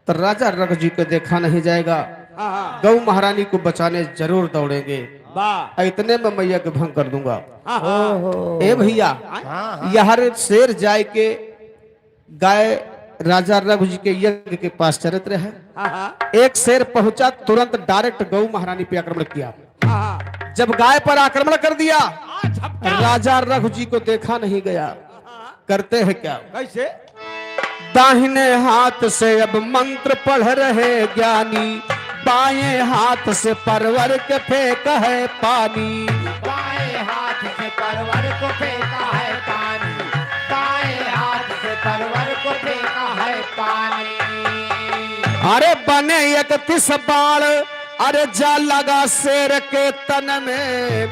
तो राजा रघु जी को देखा नहीं जाएगा। हाँ, हाँ। गौ महारानी को बचाने जरूर दौड़ेंगे। वाह। इतने में मैं यज्ञ भंग कर दूंगा। हाँ, हाँ। ओहो। ए भैया, हाँ, हाँ। यार शेर जाए के गाय राजा रघु जी के यज्ञ के पास चरत रहे। हाँ, हाँ। एक शेर पहुंचा, तुरंत direct गौ महारानी पे आक्रमण किया। हाँ, हाँ। जब गाय पर आक्रमण कर दिया, आ, झपटा। राजा रघु जी को देखा नहीं गया। हाँ, हाँ। करते हैं क्या? कैसे? दाहिने हाथ से अब मंत्र पढ़ रहे ज्ञानी, बाएं हाथ से परवर के फेंक है पानी। बाएं हाथ से परवर को फेंका है पानी, दाएं हाथ से परवर को फेंका है पानी। अरे बने इकतीस बाण, अरे जा लगा शेर के तन में,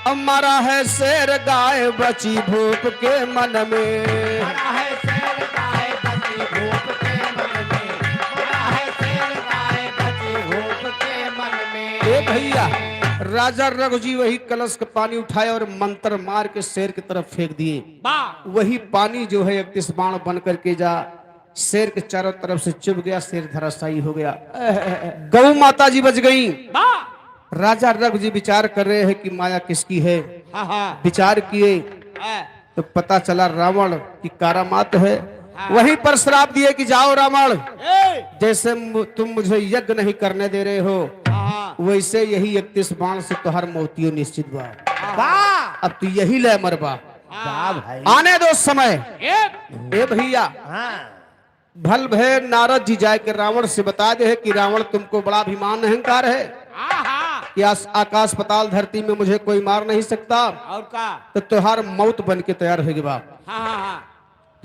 अब मरा है शेर गाय बची भूप के मन में। मरा है शेर गाय बची भूप के मन में। मरा है शेर गाय बची भूप के मन में। ए भैया, राजा रघु जी वही कलश का पानी उठाए और मंत्र मार के शेर की तरफ फेंक दिए। वाह। वही पानी जो है इकतीस बाण बन करके जा शेर के चारों तरफ से चुभ गया, शेर धराशायी हो गया। गौ माता जी बच गई। वाह। राजा रघु जी विचार कर रहे हैं कि माया किसकी है। हाँ, हाँ। विचार किए हाँ। तो पता चला रावण की करामात है। हाँ। वहीं पर श्राप दिए कि जाओ रावण, ए! जैसे मु-, तुम मुझे यज्ञ नहीं करने दे रहे हो, हाँ। वैसे यही इकतीस बाण से तुहार मौतियो निश्चित बा। वाह! अब तू यही ले मरबा। हाँ। वाह भाई। आने दो समय। ए! ए भैया, हाँ। भल भे नारद जी जाए के रावण से बता दे है कि रावण तुमको बड़ा अभिमान अहंकार है हाँ, हाँ। कि आस-, आकाश पाताल धरती में मुझे कोई मार नहीं सकता। और का? तो तुहार मौत बन के तैयार होइगा। हाँ, हाँ, हाँ।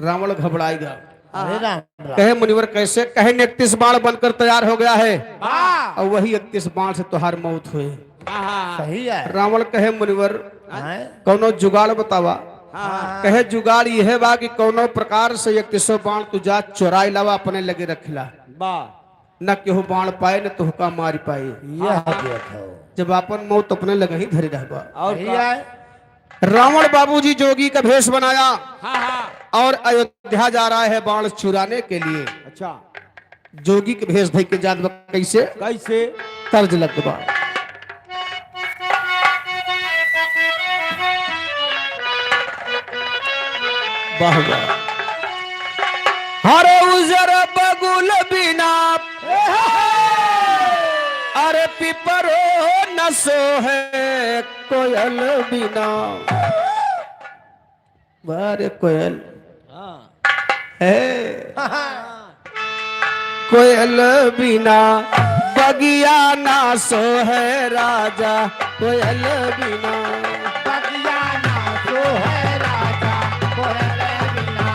रावण घबराइगा। अरे राम राम। कहे मुनिवर कैसे? कहे इकतीस बाण बनकर तैयार हो गया है। वाह। और वही इकतीस बाण से तुहार मौत हुए। हाँ, हाँ। सही है। रावण कहे मुनिवर हैं? कौनो जुगाड़ बतावा। हाँ। कहे जुगाड़ यह बा कि कौनो प्रकार से इकतीसो बाण तू जा चोराई लावा, अपने लगे रख ला। वाह। न केहू बाण पाए, न तुहका मार पाए। यह हाँ। देखो। जब आपन मौत अपने लगे ही धरे रहबा। और सही का? है। रावण बाबूजी जोगी का भेष बनाया हाँ, हाँ। और अयोध्या जा रहा है बाण चुराने के लिए। अच्छा। जोगी के भेष धइ के जात बा। कैसे? कैसे? तर्ज लग बा। वाह, वाह। हर उजर बगुल बिना, अरे पिपरो न सोहे कोयल बिना। वाह रे कोयल। हाँ। हे। कोयल बिना बगिया ना सोहे राजा, कोयल बिना। बगिया ना सोहे राजा, कोयल बिना।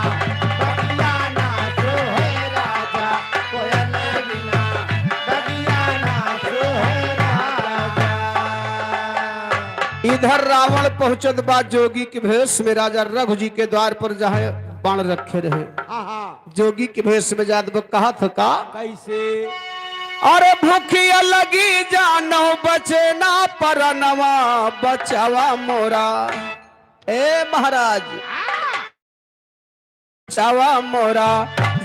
बगिया ना सोहे राजा, कोयल बिना। बगिया ना सोहे राजा। इधर रावण पहुंचत बा जोगी के भेष में, राजा रघु जी के द्वार पर जहाँ बाण रखे रहे। हाँ, हाँ। जोगी के भेष में जात बा, कहत ह का? कैसे? अरे भूखिया लगी जानो बचे ना परनवा बचावा मोरा। ए महाराज, बचावा मोरा,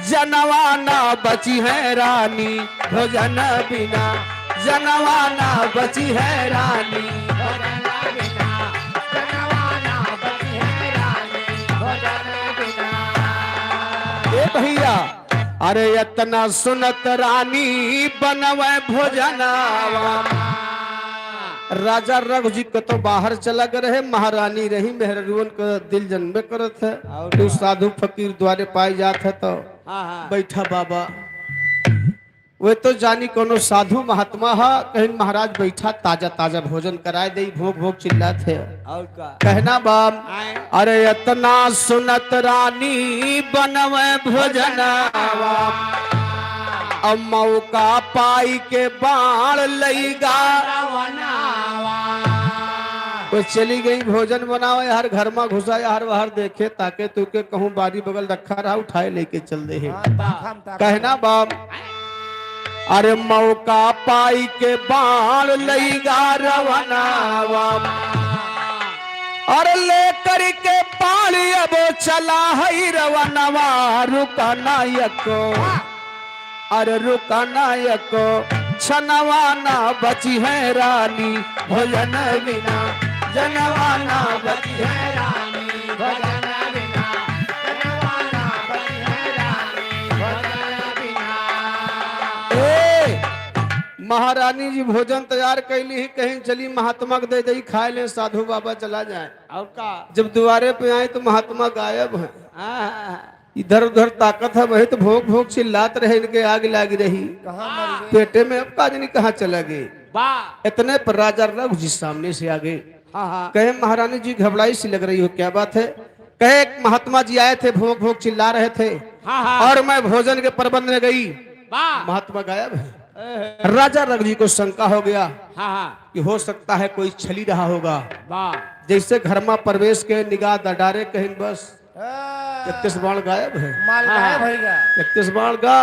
जनवा ना बची है रानी, भोजन बिना जनवा ना बची है रानी। ए भैया, अरे इतना सुनत रानी बनवे भोजनवा। राजा रघु जी कतो बाहर चला गए रहे, महारानी रही, मेहररुअन क दिल जनबे करत है। और तू का? साधु फकीर द्वारे पाए जात है तो हाँ, हाँ। बैठा बाबा। वे तो जानी कोनो साधु महात्मा ह, कहिन महाराज बैठा, ताजा ताजा भोजन कराए देई, भोंक भोंक चिल्लात है। और का? कहना बाम, आए। अरे इतना सुनत रानी बनवे भोजनवा, अब मौका पाई के बाण लईगा। वो चली गई भोजन बनावे, हर घर मा घुसा, हर बाहर देखे, ताके तूके कहूँ बारी बगल रखा रहा, उठाए लेके चल दे है। हाँ, ताकम, ताकम। कहना बाम, अरे मौका पाई के बाण लईगा रवनावा। अरे लेकर के बाण अब चला है रवनावा, रुका ना एको, अरे रुका ना एको छनवा ना बची है रानी, भोजन बिना जनवा ना बची है रानी, भोजन बिना जनवा ना बची है रानी, भोजन बिना। ए, महारानी जी भोजन तैयार कैली ही, कहिन चली महात्मा के दे दई खाए ले, साधु बाबा चला जाए। और का? जब दुआरे पे आए तो महात्मा गायब है। हाँ। इधर उधर ताकत है, वही तो भोंक भोंक चिल्लात रहे, इनके आग लागी रही। कहाँ मर गए? पेटे में अब का जानी कहाँ चला गए। वाह। इतने पर राजा रघु जी सामने से आ गए। हाँ, हाँ। कहे, महारानी जी घबराई सी लग रही हो, क्या बात है? कहे, एक महात्मा जी आए थे, भोंक भोंक चिल्ला रहे थे। हाँ, हाँ। और मैं भोजन के प्रबंध में गई। वाह। महात्मा गायब है। एहे। राजा रघु जी को शंका हो गया हाँ, हाँ। कि हो सकता है कोई छली रहा होगा। वाह। जैसे घर मा प्रवेश के निगाह द डारे कहिन बस। हाँ। इकतीस बाण गायब है। माल हाँ, गायब हाँ। है क्या? इकतीस बाण गा।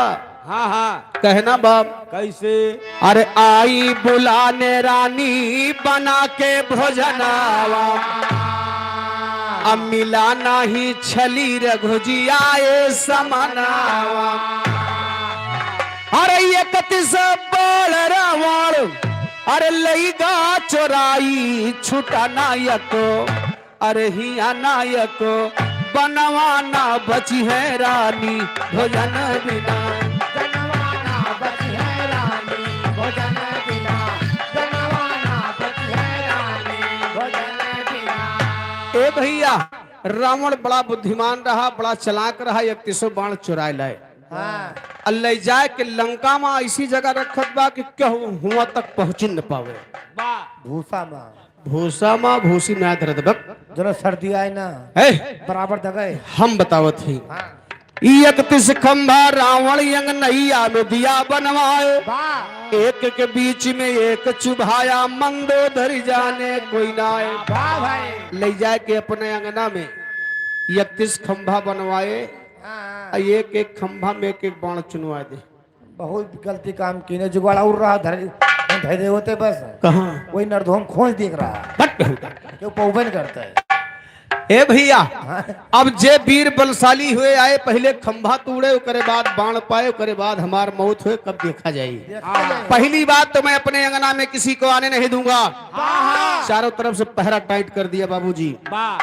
हाँ, हाँ। कहना बाप। कैसे? अरे आई बुलाने रानी बना के भोजनावा, अब मिला नाही छली रघु जी आए समनावा। अरे इकतीस बाण रावण, अरे लईगा चोराई छुटा ना एको। अरे हिया ना एको बनवा ना बची है रानी भोजन बिना। बनवा ना बची है रानी भोजन बिना। बनवा ना बची है रानी भोजन बिना। ए भैया, रावण बड़ा बुद्धिमान रहा, बड़ा चालाक रहा, इकतीसों बाण चुराए लाए। हाँ। और ले जाए के लंका मा ऐसी जगह रखत बा कि केहू हुआ तक पहुँची न पावे। वाह। भूसा मा। भूसा मा भूसी ना धरत बक। जरा सर्दी आए ना। है। बराबर दगे। हम बतावत ही। हाँ। इकतीस खंभा रावण अंगनइया में दिया बनवाए। वाह। एक के बीच में एक चुभाया, मंदोदरी जाने कोई ना आए। वाह भाई। ले जाए के अपने अंगना में इकतीस खंभा बनवाए। हाँ। आ एक एक खंभा में एक एक बाण चुनवा दे। बहुत गलती काम कीने, जुगाड़ और रहा धर, धरे होते बस। कहाँ? वही नरधोम खोज देख रहा। बट बेहुदा। क्यों पौबे नहीं करता है? ए भैया, हाँ। अब जे वीर बलशाली हुए आए, पहले खंभा तोड़े, ओकरे बाद बाण पाए, ओकरे बाद हमार मौत हुए, कब देखा जाई। देखा जाए। पहली बात तो मैं अपने अंगना में किसी को आने नहीं दूंगा। वाह। चारों तरफ से पहरा टाइट कर दिया बाबूजी। वाह।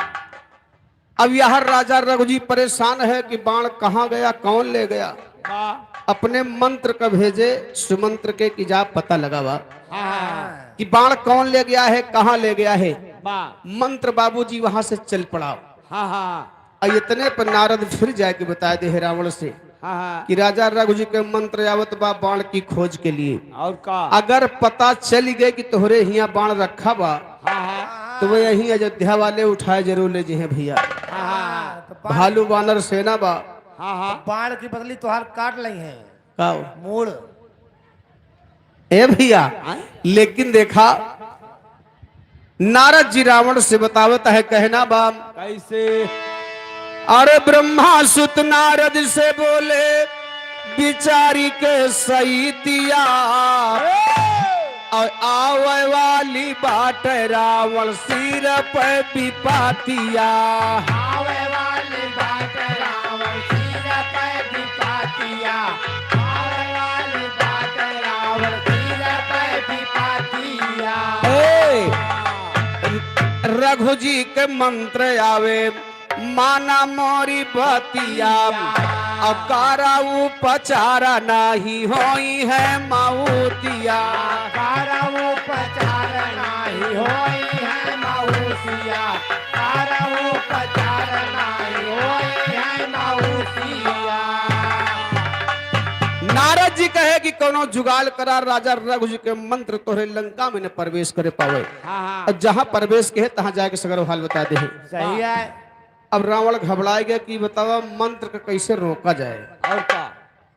अब यह राजा रघु जी परेशान है कि बाण कहाँ गया, कौन ले गया। वाह। अपने मंत्र का भेजे सुमंत्र के कि जा पता लगावा हाँ। कि बाण कौन ले गया है, कहाँ ले गया है। वाह। मंत्र बाबूजी वहां से चल पड़ा। हाँ, हाँ। और इतने पर नारद फिर जाके बता दे है रावण से हाँ, हाँ। कि राजा रघु जी के मंत्र आवत बा बाण की खोज के लिए। और का? अगर पता चल गए कि तोहरे हियां बाण रखा बा, हाँ, हाँ। तो वह यहीं अयोध्या वाले उठाए जरूर ले जे हैं भैया। हाँ, हाँ। तो बाण भालू बानर सेना बा। हाँ, हाँ। बाण की बदली तोहार काट लई है। का हो? मूड़। ए भैया, आय? लेकिन देखा, नारद जी रावण से बतावत है, कहना बा। कैसे? अरे ब्रह्मा सुत नारद से बोले, विचारी के सैतिया। ए! और आवे वाली बाट रावण सिर पे विपतिया। आवे वाली बाट रावण सिर पे विपतिया। आवे वाली बाट रावण सिर पे विपतिया। ए, रघु जी के मंत्र आवे, माना मोरी बतिया, अकारा उपचार नाही होई है मऊतिया। अकारा उपचार नाही होई है मऊतिया। अकारा उपचार नाही होई है मऊतिया। नारद जी कहे कि कोनो जुगाड़ करा, राजा रघु जी के मंत्र तोहरे लंका में न प्रवेश करे पावे। हाँ, हाँ। और जहाँ प्रवेश के है, तहाँ जाके सगरो हाल बता दे। सही है। अब रावण घबराए गया कि बतावा मंत्र का कैसे रोका जाए। और का?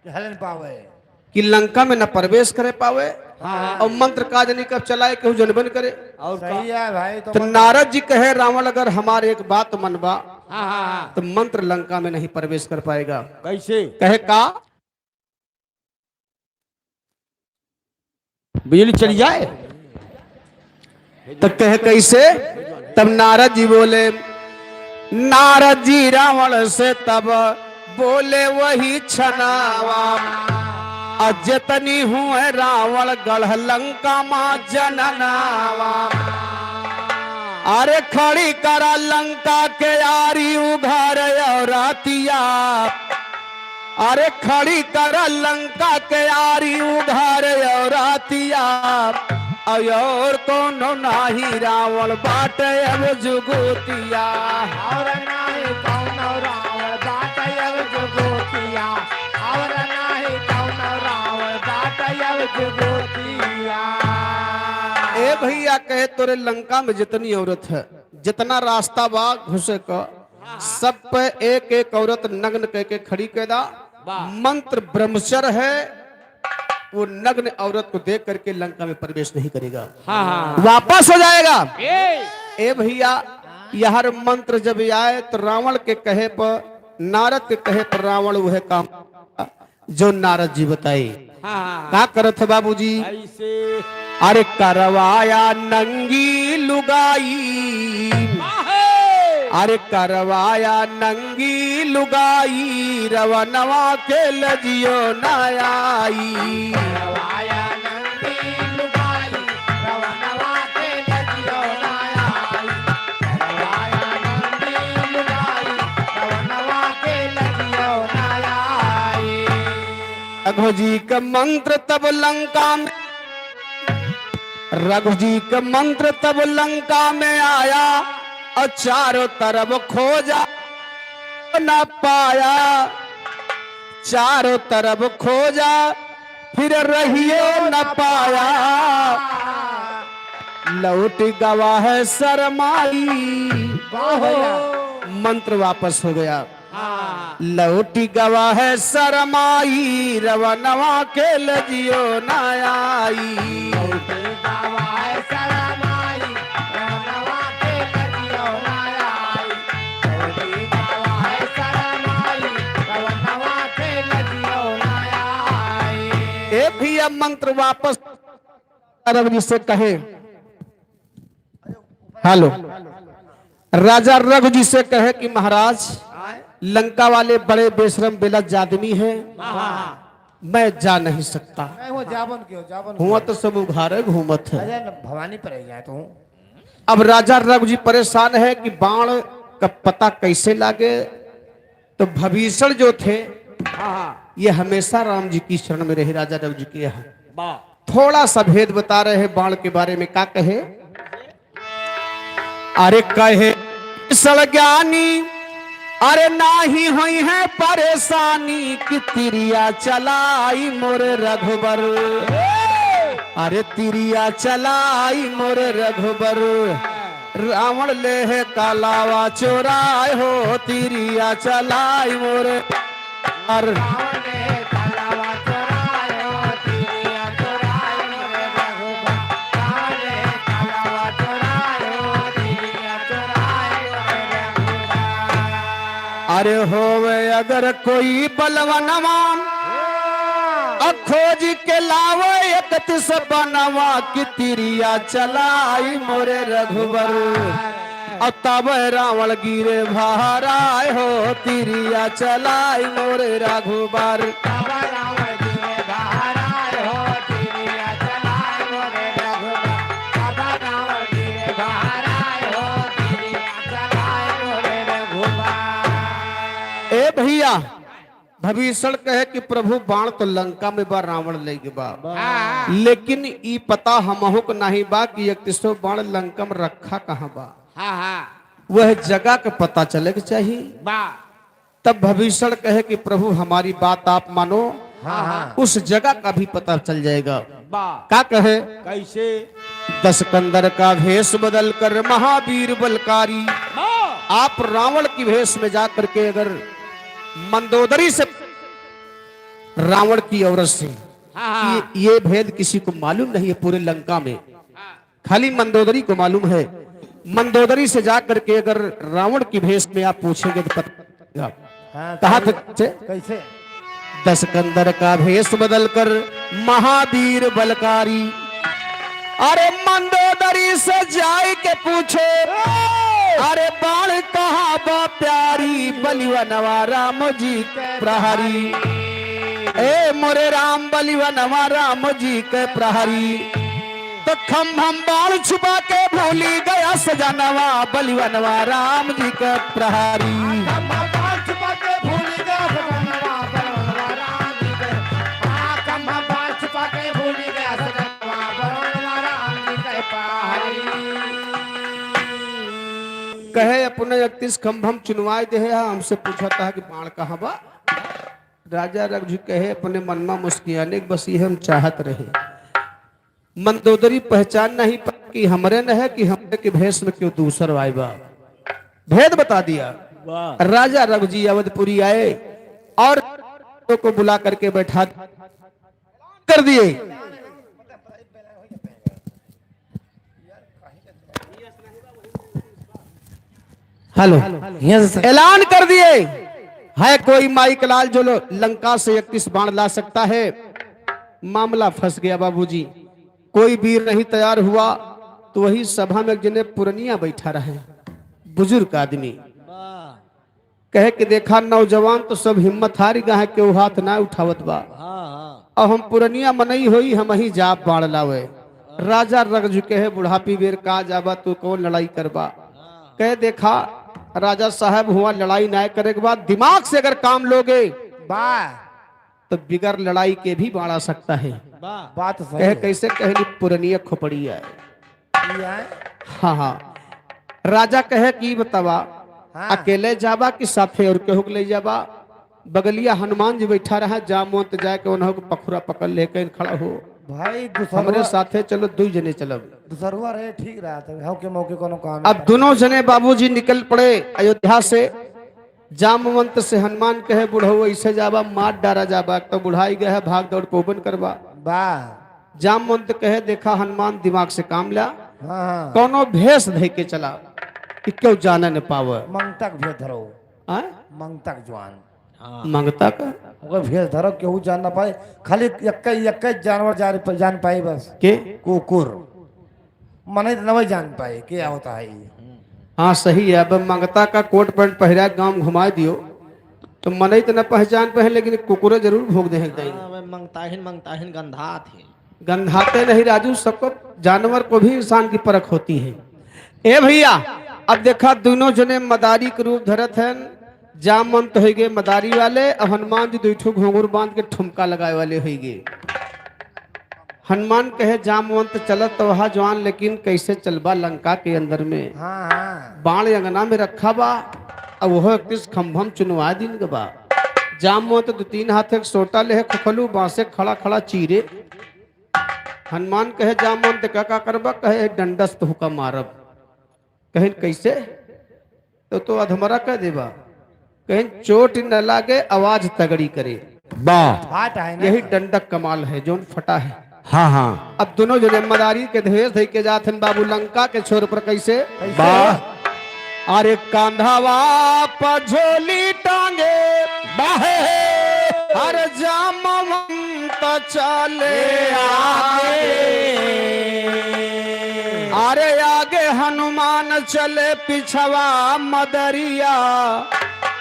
हलन पावे। कि लंका में न प्रवेश करे पावे। हाँ, हाँ। और मंत्र का जनी कब चलाए, केहू जनबे न करे। और का? सही है भाई, तो तो मंत्र नारद जी कहे, रावण अगर हमारे एक बात मनबा, हाँ, हाँ, हाँ। तो मंत्र लंका में नहीं प्रवेश कर पाएगा। कैसे? कहे का? बिजली चली जाए। तो कहे कैसे? तब नारद जी बोले, नारद जी रावण से तब बोले वही छनावा, और जितनी हुए रावण गढ़ लंका मा जननावा। अरे खड़ी करा लंका के आरी उघार औरतिया। अरे खड़ी कर लंका के आरी उघार औरतिया, और कोनो नाही रावण बाटे अब जुगुतिया। और नाही कोनो रावण बाटे अब जुगुतिया, और नाही कोनो रावण बाटे अब जुगुतिया। ए भैया, कहे तोरे लंका में जितनी औरत है, जितना रास्ता बा घुसे का, सब पे एक एक औरत नग्न कह के खड़ी कर दा। वाह। मंत्र ब्रह्मचर्य है, वो नग्न औरत को देख करके लंका में प्रवेश नहीं करेगा। हाँ, हाँ, हाँ। वापस हो जाएगा। ए। ए भैया, यहर मंत्र जब आए तो रावण के कहे पर, नारद के कहे पर रावण वह काम जो नारद जी बताई। हाँ, हाँ, हाँ। का करत है बाबूजी? कैसे? अरे करवाया नंगी लुगाई। काहे? अरे करवाया नंगी लुगाई, रवनवा के लजियो ना आई। करवाया नंगी लुगाई, रवनवा के लजियो ना आई। करवाया नंगी लुगाई, रवनवा के लजियो ना आई। रघु जी का मंत्र तब लंका में, रघु जी का मंत्र तब लंका में आया, और चारों तरफ खोजा न पाया, चारों तरफ खोजा फिर रहियो न पाया। लौट गवा है शरमाई। वाह भैया। मंत्र वापस हो गया। हाँ। लौट गवा है शरमाई, रवनवा के लजियो ना आई। लौट गवा है शरमाई, रवनवा के लजियो ना आई। लौट गवा है शरमाई, रवनवा के लजियो ना आई। ए भैया, मंत्र वापस रघु जी से कहे, हेलो, राजा रघु जी से कहे कि महाराज, लंका वाले बड़े बेशरम बेलज्ज आदमी हैं, मैं जा नहीं सकता। नहीं, वो जावन क्यों, जावन हुआ क्यों? तो सब उघारे घूमत है। अरे न, भवानी पर ही जाए तो हूँ। अब राजा रघु जी परेशान है कि बाण का पता कैसे लागे? तो भीषण जो थे, हाँ, हाँ। ये हमेशा राम जी की शरण में रहे, राजा रघु जी के यहाँ। वाह। थोड़ा सा भेद बता रहे हैं बाण के बारे में, का कहे? अरे कहे भीषण ज्ञानी, अरे नाही होई है परेशानी कि तिरिया चलाई मोर रघुबर। अरे तिरिया चलाई मोर रघुबर, रावण लेहे कलावा चोराए हो, तिरिया चलाई मोर। अर अरे होवे अगर कोई बलवनवा, अ खोज के लावे इकतीस बनवा कि तिरिया चलाई मोरे रघुबर। अ तब रावण गिरे भाराय हो, तिरिया चलाई मोरे रघुबर। ए भैया, भीषण कहे कि प्रभु, बाण तो लंका में बा, रावण ले के बा, हाँ। लेकिन ई पता हमहू को नहीं बा कि इकतीसो बाण लंका में रखा कहाँ बा। हाँ, हाँ। वह जगह के पता चले के चाहिए। बा। तब भीषण कहे कि प्रभु, हमारी बात आप मानो, हाँ, हाँ। उस जगह का भी पता चल जाएगा। बा। का कहे? कैसे? दस कंदर का भेष बदल कर महावीर बलकारी। हाँ। आप रावण की भेष में जा करके अगर मंदोदरी से रावण की औरत से, हाँ, हाँ। ये, ये भेद किसी को मालूम नहीं है पूरे लंका में, हाँ। खाली मंदोदरी को मालूम है। मंदोदरी से जा करके अगर रावण की भेष में आप पूछेंगे तो पता हाँ, कहा कही-, था से? कैसे? दस कंदर का भेष बदल कर महावीर बलकारी। अरे मंदोदरी से जाए के पूछे, अरे बाण कहाँ बा प्यारी, बलिवनवा राम जी के प्रहरी। ए मोरे राम, बलिवनवा राम जी के प्रहरी। तो खम्भम बाण छुपा के भूली गया सजनवा, बलिवनवा राम जी के प्रहरी। खम्भम बाण छुपा के भूली गया सजनवा, बलिवनवा राम जी के। हाँ, खम्भम बाण छुपा के भूली गया सजनवा, बलिवनवा राम जी के प्रहरी। कहे अपने इकतीस खम्भम चुनवाए दे है, हमसे पूछा था कि बाण कहाँ बा? राजा रघुजी कहे अपने मन में मुस्कियाने कि बस ये हम चाहत रहे। मंदोदरी पहचान नहीं पाए कि हमरे न है कि हमरे के भेष में क्यों दूसर आए बा। भेद बता दिया। वाह। राजा रघुजी अवधपुरी आए और को बुला करके बैठा कर दिए। हेलो। हियाँ से ऐलान कर दिए, है कोई माई के लाल जो लो-, लंका से इकतीस बाण ला सकता है? मामला फंस गया बाबूजी। कोई वीर नहीं तैयार हुआ, तो वही सभा में एक जने पुरनिया बैठा रहे, बुजुर्ग आदमी। वाह। कहे कि देखा नौजवान तो सब हिम्मत हारि गा है, केहू हाथ ना उठावत बा। हाँ, हाँ। अब हम पुरनिया मनई होई, हमही जाब बाण लावे। राजा रघुजी कहे बुढ़ापी बेर का जाबा, तू कौन लड़ाई करबा? हाँ। कहे देखा राजा साहब, हुआ लड़ाई ना करे के बाद दिमाग से अगर काम लोगे बा। तो बिगर लड़ाई के भी बाण आ सकता है। वाह। बात सही कहे है। कैसे? कहे कि पुरनिया खोपड़ी आए। ई आए? हाँ, हाँ। राजा कहे कि बतावा, हाँ। अकेले जाबा कि साथे और केहू के ले जाबा? बगलिया हनुमान जी बैठा रहा, जामवंत जाए के उन्हों के पखुरा पकड़ ले कहीं खड़ा हो। भाई, दूसरवा हमरे साथे चलो, दुई जने चलब। दूसरवा रहे, ठीक रहा था, हव के मौके कोनो काम अब है। दोनों जने बाबूजी निकल पड़े अयोध्या से। जामवंत से हनुमान कहे, "बुढ़ऊ, ऐसे जाबा, मार डारा जाबा, तो बुढ़ाई गए है, भाग दौड़ पोबन करबा।" वाह। जामवंत कहे, "देखा हनुमान, दिमाग से काम ला, हाँ, हाँ। कौनो भेष धइ के चला कि क्यों जाने न पावे।" मंगता के भेष धरो। आय? मंगता के जवान। हाँ। मंगता का? ओकर भेष धरो, केहू जान ना पाए, खाली यक्के, यक्के जानवर जान, जान पाई बस। के? कुकुर। मनई त नवै जान पाए, के होता है ये। हाँ, सही है। अब मंगता का कोट पैंट पहिरा के गाँव घुमा दियो, तो मनई त न पहचान पाए, लेकिन कुकुरे जरूर भोग दे हैं कहीं। हाँ, वे मंगताहिन, मंगताहिन गंधात है। गंधाते नहीं राजू, सबको, जानवर को भी इंसान की परख होती है। ए भैया, अब देखा, दुनों जने मदारी के रूप धरत हन। जामवंत होइगे मदारी वाले, अउर हनुमान जी दुइ ठो घुंघरू बांध के ठुमका लगाए वाले होइगे। हनुमान कहे, "जामवंत चलत तो हा जवान, लेकिन कैसे चलबा लंका के अंदर में? हाँ, हाँ। बाण अंगना में रखा बा, अब वह इकतीस खंभम चुनवा दिन के बा।" जामवंत दुइ तीन हाथ एक सोटा लेहे, खुखलू बांसे खड़ा खड़ा चीरे। हनुमान कहे, "जामवंत का, का करबा?" कहे, "डंडस तो हुका मारब।" कहिन, "कैसे?" "तो, तो अधमरा कह देबा।" कहिन, "चोट न लागे, आवाज तगड़ी करे।" वाह। फाट है ना? यही डंडक कमाल है, जौन फटा है। हाँ, हाँ। अब दुनों जने मदारी के भेष धइ के जात हन बाबू लंका के छोर पर। कैसे? कैसे? वाह। अरे कांधावा पर झोली टांगे। वाह। अरे जामवंत चले आगे। अरे आगे हनुमान चले पिछवा मदरिया,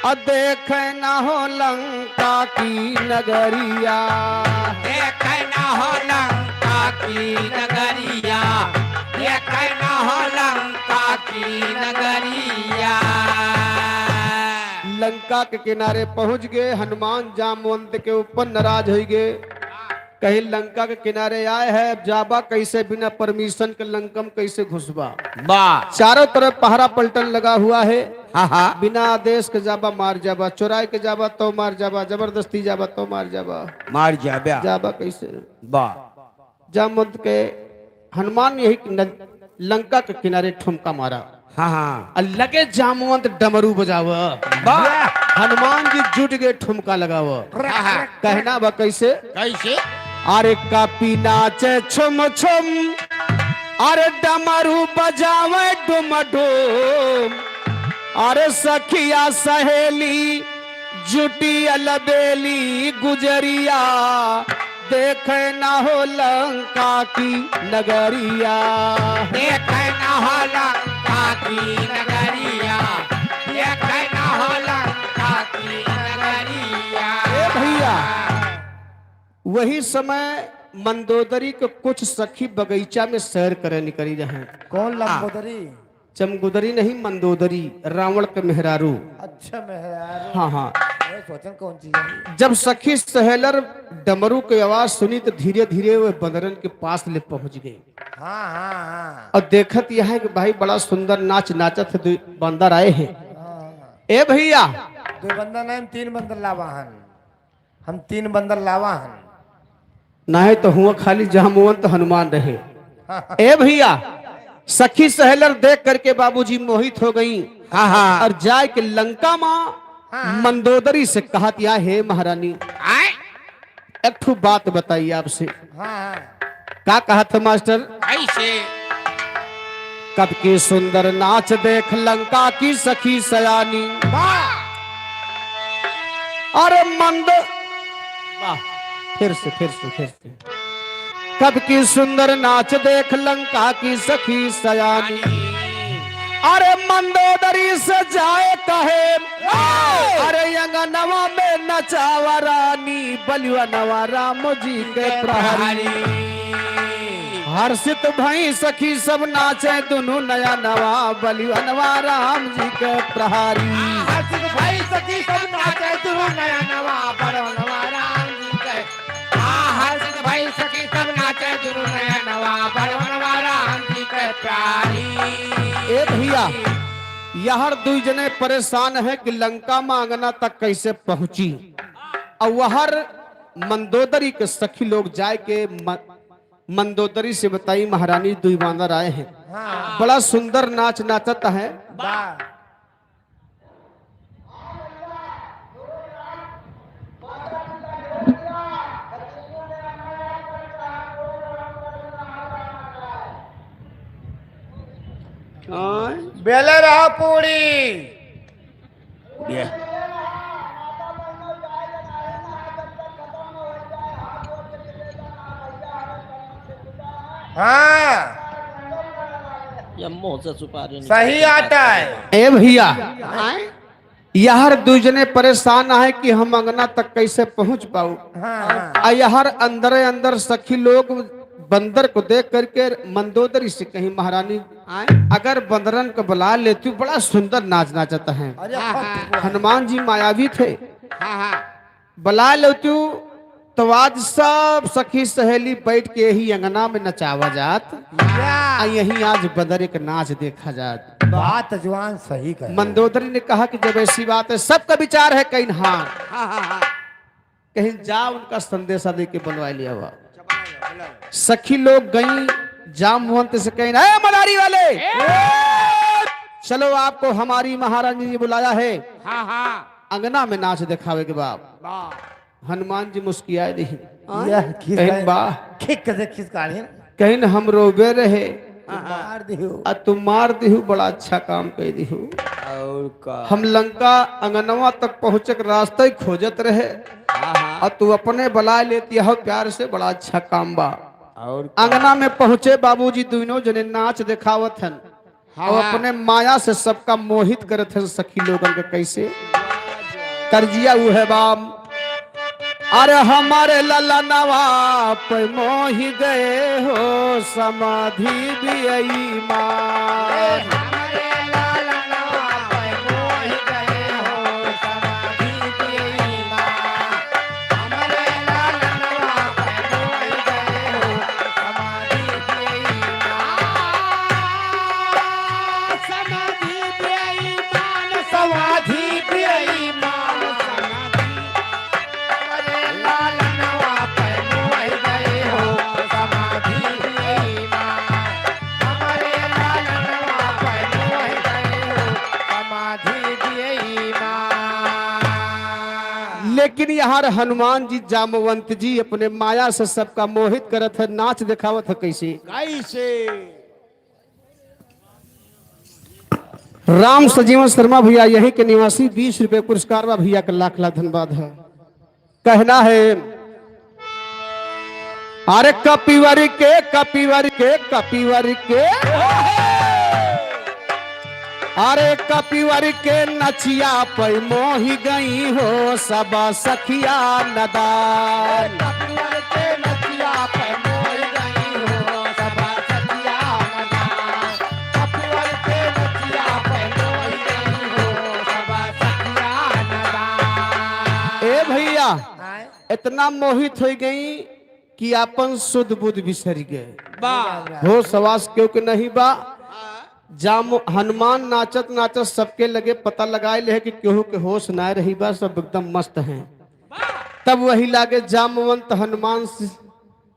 अ देखे न हो लंका की नगरिया। देखे न हो लंका की नगरिया, देखे न हो लंका की नगरिया। लंका के किनारे पहुँच गए, हनुमान जामवंत के ऊपर नाराज होइ गए। कहिन लंका के किनारे आए है, अब जाबा कैसे, बिना permission के लंका में कैसे घुसबा? वाह। चारों तरफ पहरा पलटन लगा हुआ है। हाँ, हाँ। बिना आदेश के जाबा, मार जाबा, चोराए के जाबा तो मार जाबा, जबरदस्ती जाबा तो मार जाबा। मार जाबा। जाबा कैसे? वाह। जामवंत के हनुमान यही न-, लंका के किनारे ठुमका मारा। हाँ, हाँ। अ लगे जामवंत डमरू बजावा। वाह। हनुमान जी जुट गए ठुमका लगावा। हाँ, हाँ। कहना बा कैसे? कैसे? अरे कापी नाचे छुम छुम, अरे डमरू बजावे डुम डुम, अरे सखिया सहेली जुटी अलबेली गुजरिया, देखे न हो लंका की नगरिया। देखे न हो लंका की नगरिया, देखे न हो लंका की नगरिया। ए भैया, वही समय मंदोदरी के कुछ सखी बगीचा में सैर करे निकरी रहे। कौन लंबोदरी? चमगुदरी नहीं, मंदोदरी, रावण के मेहरारू। अच्छा, मेहरारू। हाँ, हाँ। मैं सोचन कौन चीज है? जब सखी सहेलर डमरू के आवाज सुनी तो धीरे धीरे वे बंदरन के पास ले पहुंच गए। हाँ, हाँ, हाँ। और देखत यह है कि भाई बड़ा सुंदर नाच नाचत है, दुइ बंदर आए हैं। हाँ, हाँ। ए भैया। दुइ बंदर नहीं, तीन बंदर लावा हन। हम तीन बंदर लावा हन। नाहीं तो हुआ खाली जामवंत हनुमान रहे। ए भैया, सखी सहेलर देख करके बाबूजी मोहित हो गई। हाँ, हाँ। और जाए के लंका माँ हाँ, हाँ। मंदोदरी से कहत या, "हे महारानी, आए? एक ठो बात बताई आपसे।" हाँ, हाँ। का कहत है मास्टर? कैसे? कब की सुंदर नाच देख लंका की सखी सयानी। वाह! अरे मंद-, वाह, फिर से, फिर से, फिर से। कब की सुंदर नाच देख लंका की सखी सयानी। अरे मंदोदरी से जाए कहे, अरे अंगनवा में नचावा रानी, बलुअनवा राम जी के प्रहरी। हर्षित भई सखी सब नाचे दुनु नयनवा, बलुअनवा राम जी के प्रहरी। हर्षित भई सखी सब नाचे दुनु नयनवा, बलुअनवा राम जी के। हर्षित भई सखी सब नाचे दुनु नयनवा, बलुअनवा राम जी के प्रहरी। ए भैया, यहर दुइ जने परेशान है कि लंका मा अंगना तक कैसे पहुंची। और वहर मंदोदरी के सखी लोग जाए के म-, मंदोदरी से बताई, "महारानी, दुइ बांदर आए हैं, हाँ। बड़ा सुंदर नाच नाचत हैं।" वाह। बेले रहा पूरी। हाँ। या मुंह से सुपारी नहीं सही आता है। ए भैया, आए? यार दुइ जने परेशान आहे कि हम अंगना तक कैसे पहुंच पाऊ। हाँ, हाँ। आ यार अंदरे अंदर सखी लोग बंदर को देख करके मंदोदरी से कहीं, "महारानी, आए? अगर बंदरन को बुला लेती, बड़ा सुंदर नाच नाचत हैं।" अरे, हाँ, हाँ। हनुमान जी मायावी थे। हाँ, हाँ। बुला लेती, तो आज सब सखी सहेली बैठ के यही अंगना में नचावा जात। या। आ यहीं आज बंदर एक नाच देखा जात। बात जवान सही कहे। मंदोदरी ने कहा कि जब ऐसी बात है, सबका विचार है कहीं, हाँ। हाँ, हाँ, हाँ। कहीं जा उनका संदेशा दे के बुलवा लिया हुआ। सखी लोग गई जामवंत से कहीं, "ए मदारी वाले, ए! चलो आपको हमारी महारानी जी बुलाया है।" हाँ, हाँ। अंगना में नाच दिखावे के बाप। वाह। हनुमान जी मुस्कियाए रही। यह खिस कहिन, "बा।" खिक से खिस काढ़िन। कहिन, "हम रोबे रहे।" हाँ, हाँ। मार दिहु। आ तू मार दिहु, बड़ा अच्छा काम कह दिहु। और का? हम लंका अंगनवा तक पहुँचे के रास्ता ही खोजत रहे। हाँ, हाँ। आ तू अपने बुलाए लेती हो प्यार से, बड़ा अच्छा काम बा। और का? अंगना में पहुँचे बाबूजी, दोनों जने नाच दिखावत हन। हाँ, और हाँ। अपने माया से सबका मोहित करत हैं सखी लोगन के। कैसे? तर्जिया ऊ है बाम, "अरे हमारे ललनवा पे मोहि गए हो समाधि बेईमान।" समाधि बेईमान, समाधि बेईमान, समाधि। हमरे लालनवा पे मोहि गए हो, समाधि बेईमान। हमरे लालनवा पे मोहि गए हो, समाधि बेईमान। लेकिन यहाँ हनुमान जी, जामवंत जी अपने माया से सबका मोहित करत है, नाच दिखावत है। कैसे? कैसे? राम सजीवन शर्मा भैया, यहीं के निवासी, बीस रुपए पुरस्कार बा भैया के, लाख लाख धन्यवाद है। कहना है, अरे कपिवर के, कपिवर के, कपिवर के, अरे कपिवर के नचिया पे मोहि गई हो सब सखिया नदान। कपिवर के नचिया पे मोहि गई हो सब सखिया नदान। कपिवर के नचिया पे मोहि गई हो सब सखिया नदान। ए भैया, आय? इतना मोहित हो गई कि आपन सुध बुध बिसरि गए। वाह। होश हवास केहू के नहीं बा। जाम हनुमान नाचत नाचत सबके लगे पता लगाए ले कि केहू के होश ना रही बा, सब एकदम मस्त हैं। तब वही लागे जामवंत हनुमान से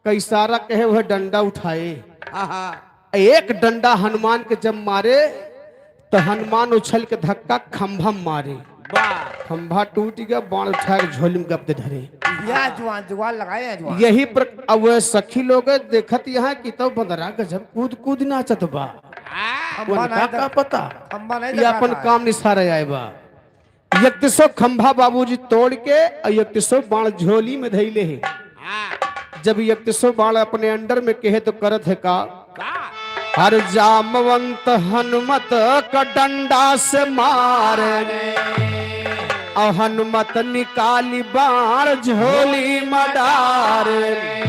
का इशारा कहे, वह डंडा उठाए। आहा। एक डंडा हनुमान के जब मारे, तो हनुमान उछल के धक्का खंभा में मारे। वाह। खंभा टूट गया, बाण उठा के झोली में गप दे धरे। या जवान, जुगाड़ लगाए हैं जवान। यही प्र-, अब वह सखी लोग देखत यहाँ कि तो बंदरा गजब कूद कूद नाचत बा। हाँ। खंभा उनका नहीं का धर-, पता? खंभा नहीं ये धर अपन पाता है। काम निसारे आए बा। इकतीसो खंभा बाबूजी तोड़ के और इकतीसो बाण झोली में धइले है। हाँ। जब इकतीसो बाण अपने अंडर में कहे तो करत है का? का? हर जामवंत हनुमत का डंडा से मारे, और हनुमत निकाली बाण झोली में डारे।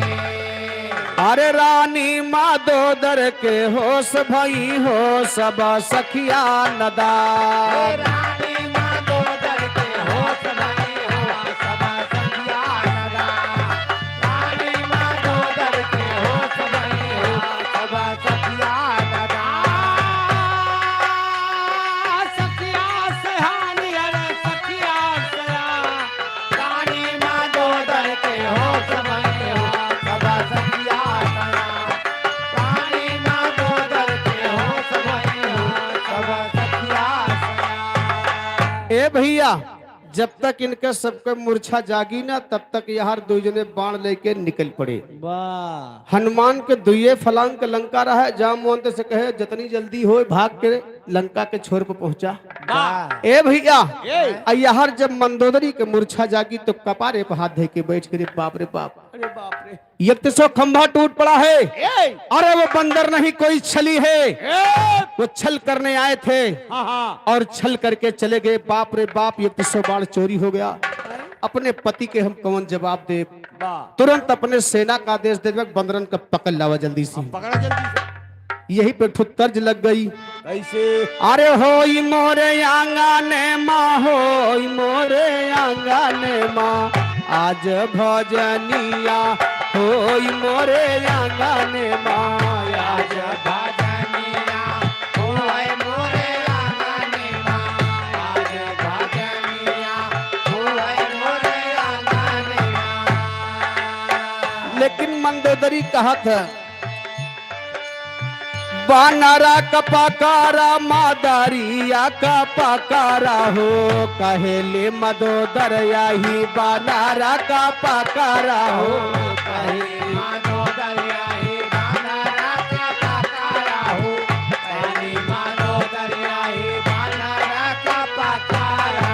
अरे रानी मादोदर के होश भई हो सब सखिया नदान। रानी मादोदर के होश भई हो सब सखिया नदान। रानी मादोदर के होश भई हो सब सखिया नदान। सखिया सयानी, अरे सखिया सयानी। रानी मादोदर के होश भई हो सब सखिया सयानी। रानी मादोदर के होश भई हो सब सखिया सयानी। ए भैया, जब तक इनके सबके मूर्छा जागी ना, तब तक यहाँ दो जने बाण लेके निकल पड़े। वाह। हनुमान के दुइये फलांग के लंका रहे, जामवंत से कहे, "जितनी जल्दी होए, भाग के लंका के छोर पर पहुंचा।" वाह। ए भैया, ए। आ यहाँ जब मंदोदरी के मूर्छा जागी तो कपारे पर हाथ धे के बैठ के, "रे बाप रे बाप।" अरे बाप रे। इकतीसो खंभा टूट पड़ा है। ए। अरे वो बंदर नहीं, कोई छली है। ए। वो छल करने आए थे। हाँ, हाँ। और छल करके चले गए। बाप रे बाप, इकतीसो बाण चोरी हो गया। अपने पति के हम कौन जवाब दे? वाह। तुरंत अपने सेना का आदेश दे देवे, बंदरन का पकड़ लावा जल्दी से। हाँ, पकड़ा जल्दी से। यही पे एक ठो तर्ज लग गई। कैसे? अरे होई मोरे आंगन मा, होई मोरे आंगन मा, आज भजनिया, होई मोरे आंगन मा, आज भजनिया, होई मोरे आंगन मा, आज भजनिया, होई मोरे आंगन मा। लेकिन मंदोदरी कहत है, बानरा का पकारा, मादरिया का पकारा हो, कहेले मदोदर यही बानरा का पकारा हो। कहेले मदोदर यही बानरा का पकारा हो, कहेले मदोदर यही बानरा का पकारा।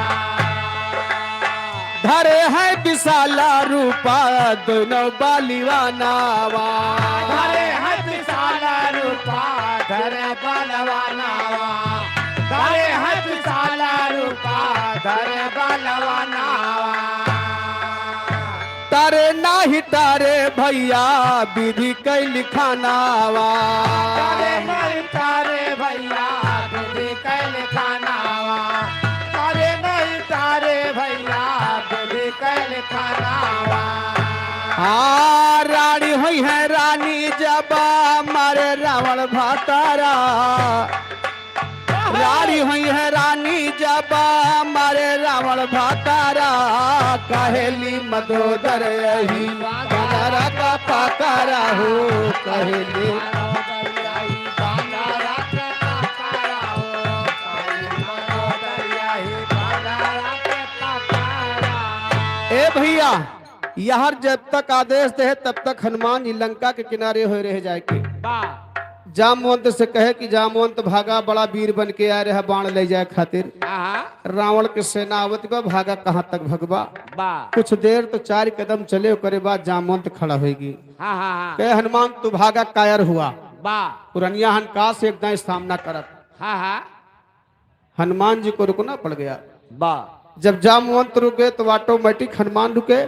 धरे है विशाला रूपा दोनों बलिवानावा। धरे है विशाला रूपा धरे बलवानावा। धरे है विशाला रूपा धरे बलवानावा। तारे नाही तारे भैया विधि कैल खानावा। तारे नाही तारे भैया विधि कैल खानावा। तारे नाही तारे भैया विधि कैल खानावा। हाँ, रानी होई है रानी जब मारे रावण भतारा। रानी होई है रानी जब मारे रावण भतारा, कहेली मदोदर यही बानरा का पकारा हो, कहेली। ए भैया, यहर जब तक आदेश दे तब तक हनुमान जी लंका के किनारे होए रह जाए के। बा। जामवंत से कहे कि जामवंत भागा, बड़ा वीर बन के आए रहे बाण ले जाए खातिर। आहा। रावण के सेना आवत बा, भागा कहाँ तक भगबा। बा। कुछ देर तो चार कदम चले, ओकरे बाद जामवंत खड़ा होएगी। हाँ, हाँ, हाँ। कहे हनुमान तू भागा कायर हुआ। बा। पुरनिया हन का से एक दाएं सामना करत। हाँ, हाँ। हनुमान जी को रुकना पड़ गया। बा। जब जामवंत रुके तो automatic हनुमान रुके।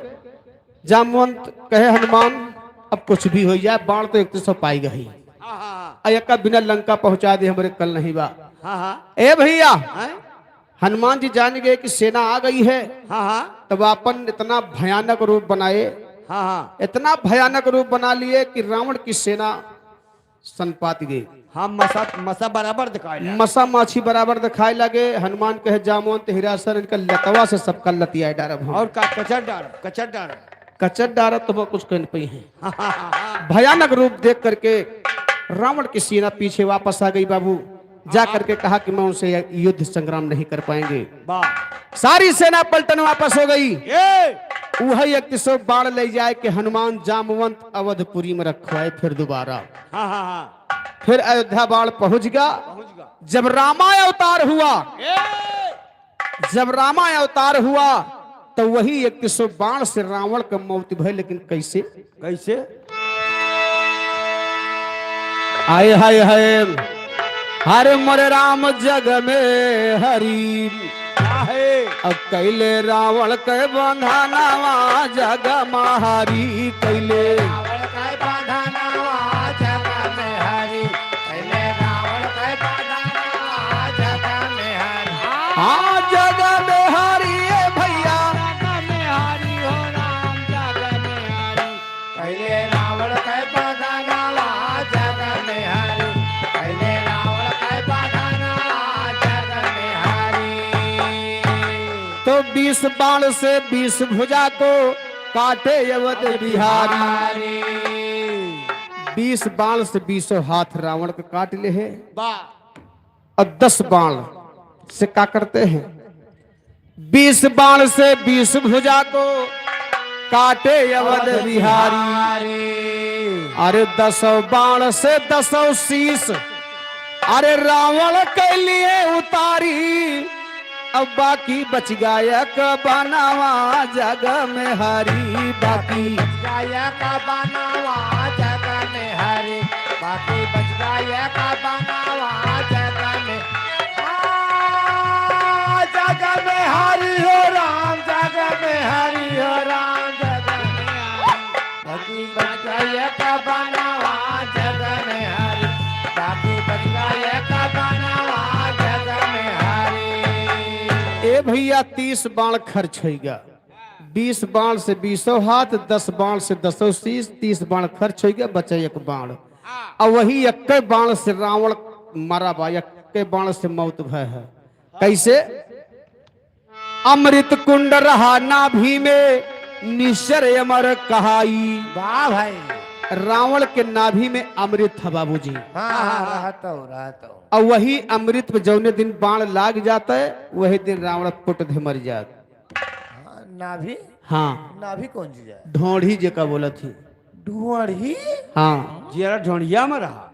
जामवंत कहे हनुमान अब कुछ भी हो जाए, बाण तो एक सौ पाई गई। हाँ, हाँ, हाँ। आ एका बिना लंका पहुंचा दे हमरे कल नहीं बा। हाँ, हाँ। ए भैया, हैं? हनुमान जी जान गए कि सेना आ गई है। हाँ, हाँ। तब अपन इतना भयानक रूप बनाए, हाँ, हाँ। इतना भयानक रूप बना लिए कि रावण की सेना सनपात गए। हाँ, मसा, मसा बराबर दिखाए लागे। मसा माछी बराबर दिखाए लागे। हनुमान कहे जामवंत हिरासन इनका लतवा से सबका लतियाए डारब हम। और का कचर डारब, कचर डारब। कचर डारब तो वो कुछ कह नहीं पाई हैं। भयानक रूप देख करके रावण की सेना पीछे वापस आ गई बाबू। जा करके कहा कि मैं उनसे युद्ध संग्राम नहीं कर पाएंगे। वाह। सारी सेना पलटन वापस हो गई। ए! वही इकतीसों बाण ले जाए के हनुमान जामवंत अवधपुरी में रखवाए फिर दोबारा। हाँ, हाँ, हाँ। फिर अयोध्या बाण पहुंच गया। पहुंच गया। जब रामा अवतार हुआ, ए! जब रामा अवतार हुआ, तो वही इकतीसों बाण से रावण का मौत भय, लेकिन कैसे? कैसे? आय हाय हाय, हरे मोरे राम जग में हरि। काहे? अब कैले रावण के बंधनवा जग में हरि कैले। रावण के बंधनवा जग में हरि, कैले रावण के बंधनवा जग में हरि। हाँ, जग में हरि ए भैया। जग में हरि हो राम, जग में हरि। कैले रावण के बंधनवा जग में हरि, कैले रावण के बंधनवा जग में हरि। तो बीस बाण से बीस भुजा को काटे अवध बिहारी। बीस बाण से बीसों हाथ रावण के काट ले है। वाह। और दस बाण से का करते हैं? बीस बाण से बीस भुजा को काटे अवध बिहारी। अरे दसों बाण से दसों शीश, अरे रावण के लिए उतारी। अब बाकी बच गया एक बानवा जग में हरि, बाकी बच गया एक बानवा जग में हरि, बाकी बच गया एक बानवा जग में। आ, जग में हरि हो राम, जग में हरि हो राम, जग में हरि। का बनावा जग में हरी, बाकी बच गए का बनावा जग में हरी। ए भैया, तीस बाण खर्च होइगा, बीस बाण से बीसों हाथ, दस बाण से दसों शीश, तीस बाण खर्च होइगा, बचा एक बाण। अब वही एक्के बाण से रावण मरा बा, एक्के बाण से मौत भय है। कैसे? अमृत कुंड रहा नाभि में, निश्चर अमर कहाई। वाह भाई। रावण के नाभि में अमृत था बाबूजी। हाँ, हाँ, रहतो, रहतो। और वही अमृत में जौने दिन बाण लाग जाता है, वही दिन रावण कुट धे मर जात। हाँ, नाभि? हाँ। नाभि कौन चीज है? ढोढ़ी जेका बोलत ही। ढोढ़ी? हाँ। जियरा ढोढ़िया में रहा।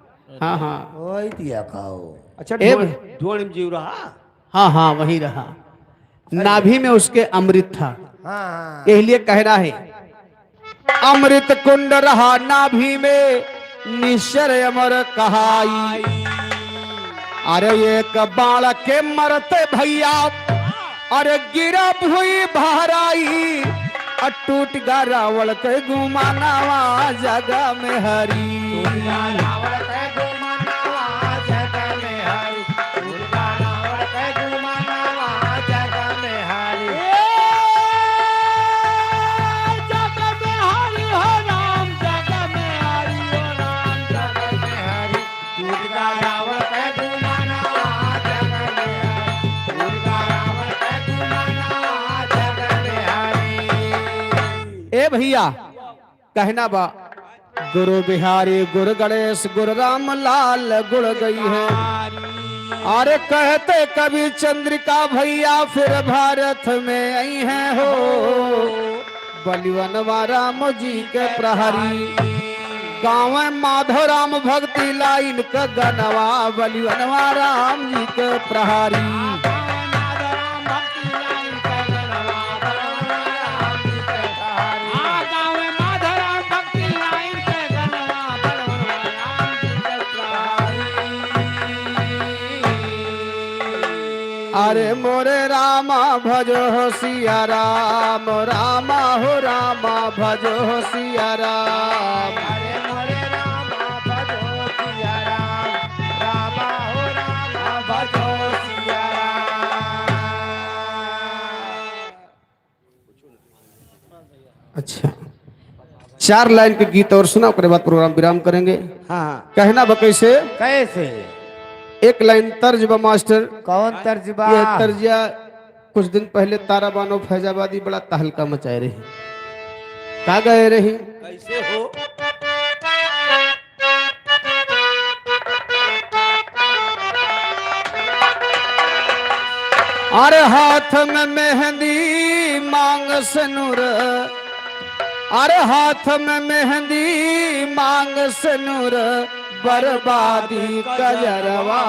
हाँ, हाँ। वही दिया खाओ। अच्छा, ए ढोढ़-, ढोढ़ में जीव रहा? हाँ, हाँ, वही रहा। नाभि में उसके अमृत था। हाँ, हाँ। यही लिए कह रहा है, अमृत कुंड रहा नाभि में, निश्चर अमर कहाई। अरे एक बाण के मरते भैया, अरे गिरा भुई बहराई, अ टूट गा रावण के गुमानवा जग में हरी। टूट गा रावण के गुमानवा जग में हरी। टूट गा रावण के गुमानवा जग में हरी। ए, जग में हरी हो राम, जग में हरी हो राम, जग में हरी। टूट गा रावण के गुमानवा जग में हरी। टूट गा रावण के गुमानवा जग में हरी। ए भैया, कहना बा, गुरु बिहारी, गुरु गणेश, गुरु राम लाल गुण गई है। अरे कहते कवि चंद्रिका भैया फिर भारत में आई हैं हो, बलिवनवा राम जी के प्रहरी। गावे माधव राम भक्ति लाइन का गनवा, बलिवनवा राम जी के प्रहरी। अरे मोरे रामा भजो हो सिया राम, रामा हो रामा भजो हो सिया राम। अरे मोरे रामा भजो सिया राम, रामा हो रामा भजो सिया राम। अच्छा, चार लाइन के गीत और सुना, ओकरे बाद प्रोग्राम विराम करेंगे। हाँ, हाँ। कहना बा कैसे? कैसे? एक लाइन तर्ज बा मास्टर। कौन तर्ज बा? ये तर्जिया कुछ दिन पहले तारा बानो फैजाबादी बड़ा तहलका मचाए रही। का गए रही? कैसे हो? अरे हाथ में मेहंदी मांग से नूर, अरे हाथ में मेहंदी मांग से नूर, बर्बादी कजरवा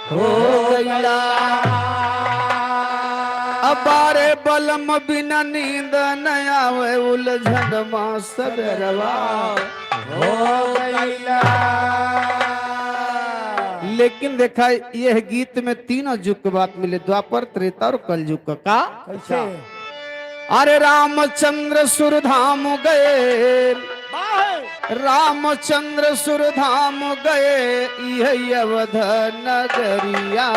हो गईला। अबारे बलम बिना नींद न आवे, उलझन मा सबेरवा हो गईला। लेकिन देखा, यह गीत में तीनों युग के बात मिले, द्वापर, त्रेता और कलयुग का। का? कैसे? अरे रामचंद्र सुरधाम गए, रामचंद्र सुरधाम गए, इह अवध नगरिया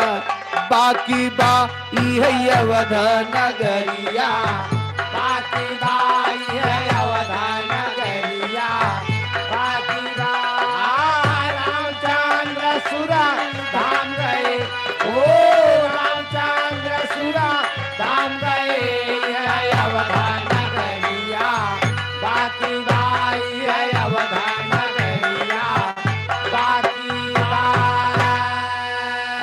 बाकी बा, इह अवध नगरिया बाकी बा, इह अवध नगरिया बाकी बा। रामचंद्र सुरधाम गए, ओ रामचंद्र सुरधाम गए, इह अवध नगरिया बाकी बा, इह अवध नगरिया बाकी बा।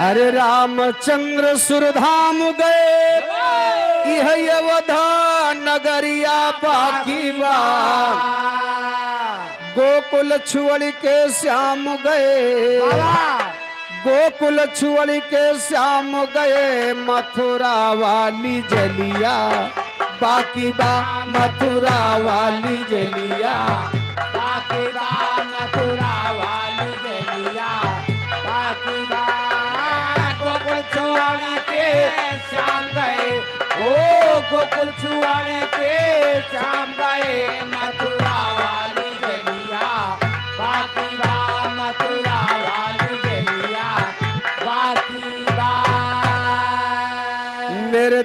अरे रामचंद्र सुरधाम गए, इह अवध नगरिया बाकी बा। गोकुल छोड़ के श्याम गए, बाबा। गोकुल छोड़ के श्याम गए, मथुरा वाली जलिया बाकी बा, मथुरा वाली जलिया बाकी बा, मथुरा वाली जलिया बाकी बा। गोकुल छोड़ के श्याम गए, ओ गोकुल छोड़ के श्याम गए, मथुरा वाली जलिया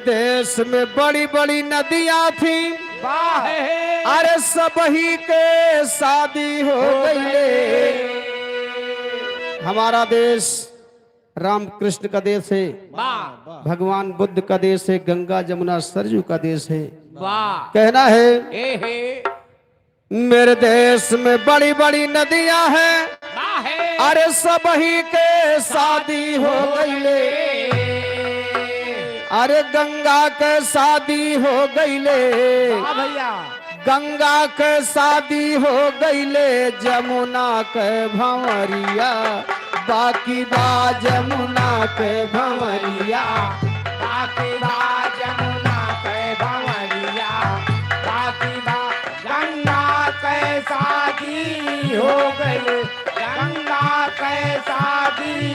देश में बड़ी बड़ी नदियाँ थी, वाह। अरे सबही के शादी हो गईले। हमारा देश रामकृष्ण का देश है, वाह। भगवान बुद्ध का देश है, गंगा जमुना सरजू का देश है। वाह। कहना है, ए हे। मेरे देश में बड़ी बड़ी नदियाँ हैं, वाह। अरे सबही के शादी हो गईले। अरे गंगा के शादी हो गईले, वाह भैया। गंगा के शादी हो गईले, जमुना के भंवरिया, बाकी बा जमुना के भंवरिया, बाकी बा जमुना के भंवरिया, बाकी बा गंगा के शादी हो गईले, गंगा के शादी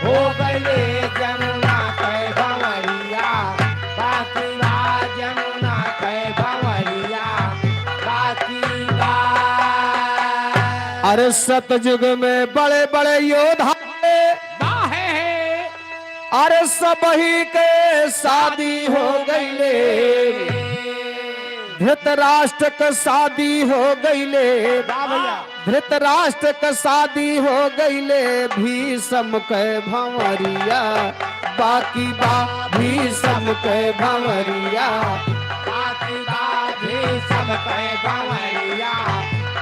हो गईले, जमुना के भंवरिया, बाकी बा जमुना के भंवरिया, बाकी बा। अरे सतयुग में बड़े बड़े योद्धा थे, वाह हे। अरे सबही के शादी हो गईले, धृतराष्ट्र के शादी हो गईले, वाह भैया। धृतराष्ट्र के शादी हो गईले, भीष्म के भंवरिया, बाकी बा भीष्म के भंवरिया, बाकी बा भीष्म के भंवरिया,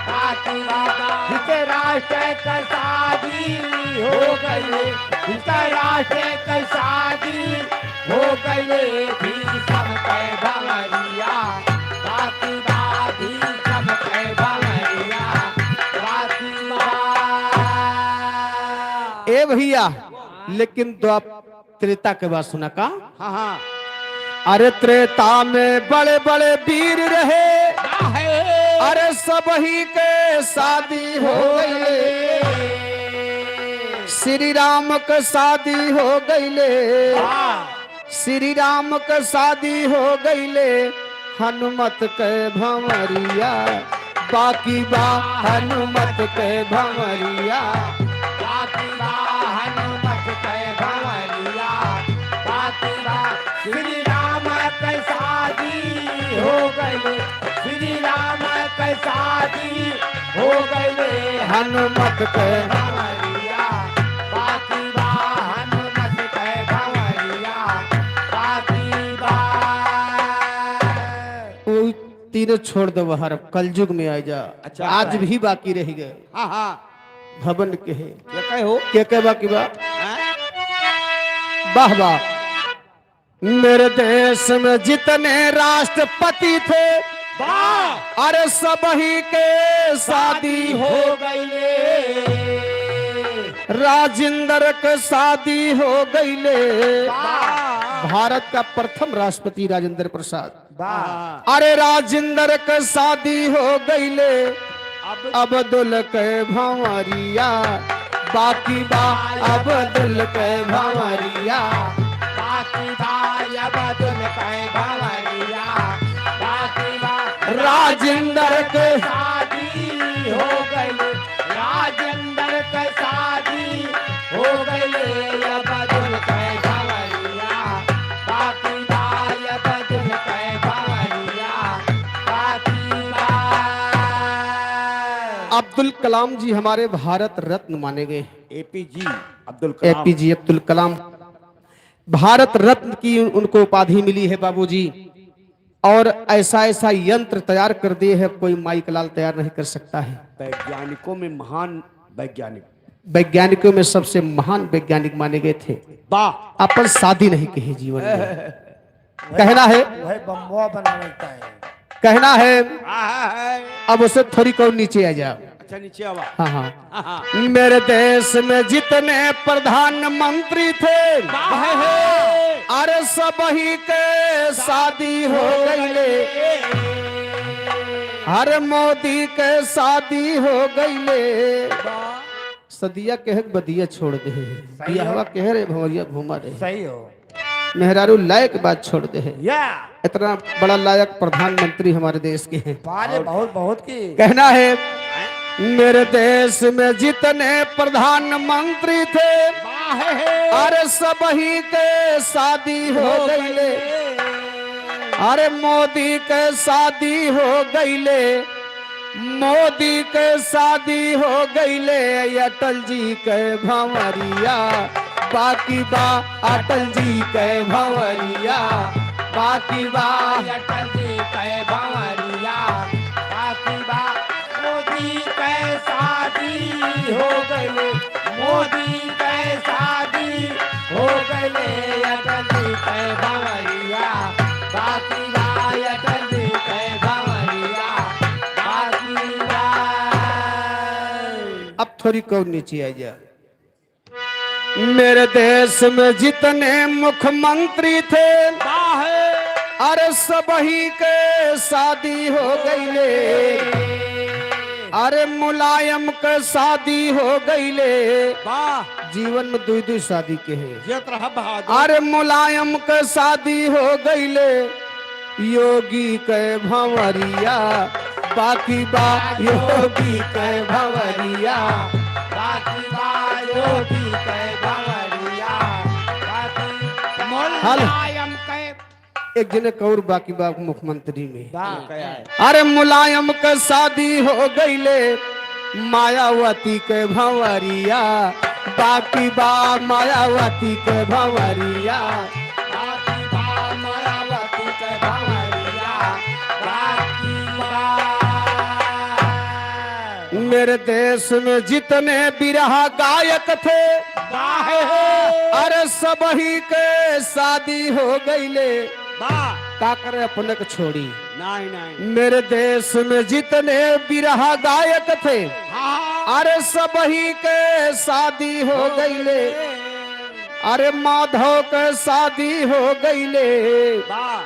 बाकी बा धृतराष्ट्र के शादी हो गईले, धृतराष्ट्र के शादी हो गईले, भीष्म के भंवरिया, बाकी बा भीष्म के भंवरिया, बाकी बा। ए भैया, लेकिन द्वाप त्रेता के बात सुना का? हाँ, हाँ। अरे त्रेता में बड़े बड़े वीर रहे, वाह। अरे सबही के शादी हो गईले, श्री राम के शादी हो गईले, वाह। श्री राम के शादी हो गईले, हनुमत के भंवरिया, बाकी बा हनुमत के भंवरिया, बाकी बा हनुमत के भंवरिया, बाकी बा श्री राम के शादी हो गईले, श्री राम के शादी हो गईले, हनुमत के भंवरिया, बाकी बा हनुमत के भंवरिया, बाकी बा। उ तीनों छोड़ दो बाहर, अब कलयुग में आ जा। अच्छा। आज भी बाकी रह गए। हाँ, हाँ। भवन के है। ये कहे हो? के के बाकी बा? हाँ? वाह, वाह। मेरे देश में जितने राष्ट्रपति थे, वाह। अरे सबही के शादी हो गईले। राजेंद्र के शादी हो गईले। वाह। भारत का प्रथम राष्ट्रपति राजेंद्र प्रसाद। वाह। अरे राजेंद्र के शादी हो गईले, अब अब्दुल के भंवरिया, बाकी बा अब्दुल के भंवरिया, बाकी बा अब्दुल के भंवरिया, बाकी बा राजेंद्र के शादी हो गईले, राजेंद्र के शादी हो गईले, अब्दुल के भंवरिया, बाकी बा अब्दुल के भंवरिया, बाकी बा। अब्दुल कलाम जी हमारे भारत रत्न माने गए हैं। एपीजी अब्दुल कलाम। एपीजी अब्दुल कलाम, भारत रत्न की उनको उपाधि मिली है बाबूजी। और ऐसा ऐसा यंत्र तैयार कर दिए हैं, कोई माइक लाल तैयार नहीं कर सकता है। वैज्ञानिकों में महान वैज्ञानिक। वैज्ञानिकों में सबसे महान वैज्ञानिक माने गए थे। वाह। अपन शादी नहीं कहे जीवन में। कहना है। वह बम्बवा बना लेता है। कहना है। आहा है। अब उसे थोड़ी कौन नीचे आ जाओ। अच्छा, नीचे आवा। हाँ, हाँ। हाँ, हाँ। मेरे देश में जितने प्रधानमंत्री थे, वाह है। अरे सबही के शादी हो गईले। अरे मोदी के शादी हो गईले। वाह। सदिया के हक बदिया छोड़ दे। सही हो। बियाहवा के रे भंवरिया घूमा रहे। सही हो। मेहरारू लायक बात छोड़ दे है। या। इतना बड़ा लायक प्रधानमंत्री हमारे देश के हैं। बारे बहुत, बहुत की। कहना है, मेरे देश में जितने प्रधानमंत्री थे, वाह हे। अरे सबही के शादी हो हो गईले। गईले। अरे मोदी के शादी हो गईले, मोदी के शादी हो गईले, अटल जी के भंवरिया। बाकी बा अटल जी के भंवरिया, बाकी बा। अटल जी के भंवरिया, बाकी बा। मोदी के शादी हो गईले, मोदी के शादी हो गईले, अटल जी के भंवरिया, बाकी बा, अटल जी के भंवरिया, बाकी बा। अब थोड़ी कउर नीचे आ जा। मेरे देश में जितने मुख्यमंत्री थे, वाह। अरे सबही के शादी हो गईले। अरे मुलायम के शादी हो गईले। वाह। जीवन में दुई दुई शादी के है। जियत रहा बहादुर। अरे मुलायम के शादी हो गईले, योगी के भंवरिया, बाकी बा योगी के भंवरिया, बाकी बा योगी के भंवरिया, बाकी बा हेलो। मुलायम के। एक जने के और बाकी बा मुख्यमंत्री में। बा। अरे मुलायम के शादी हो गईले, मायावती के भंवरिया, बाकी बा मायावती के भंवरिया। बाकी बा मायावती के भंवरिया, बाकी बा। मेरे देश में जितने बिरहा गायक थे, वाह हो। अरे सबही के शादी हो गईले। वाह। का करे अपने के छोड़ी। नहीं, नहीं। मेरे देश में जितने बिरहा गायक थे, हाँ। अरे सबही के शादी हो गईले। अरे माधव के शादी हो गईले, वाह।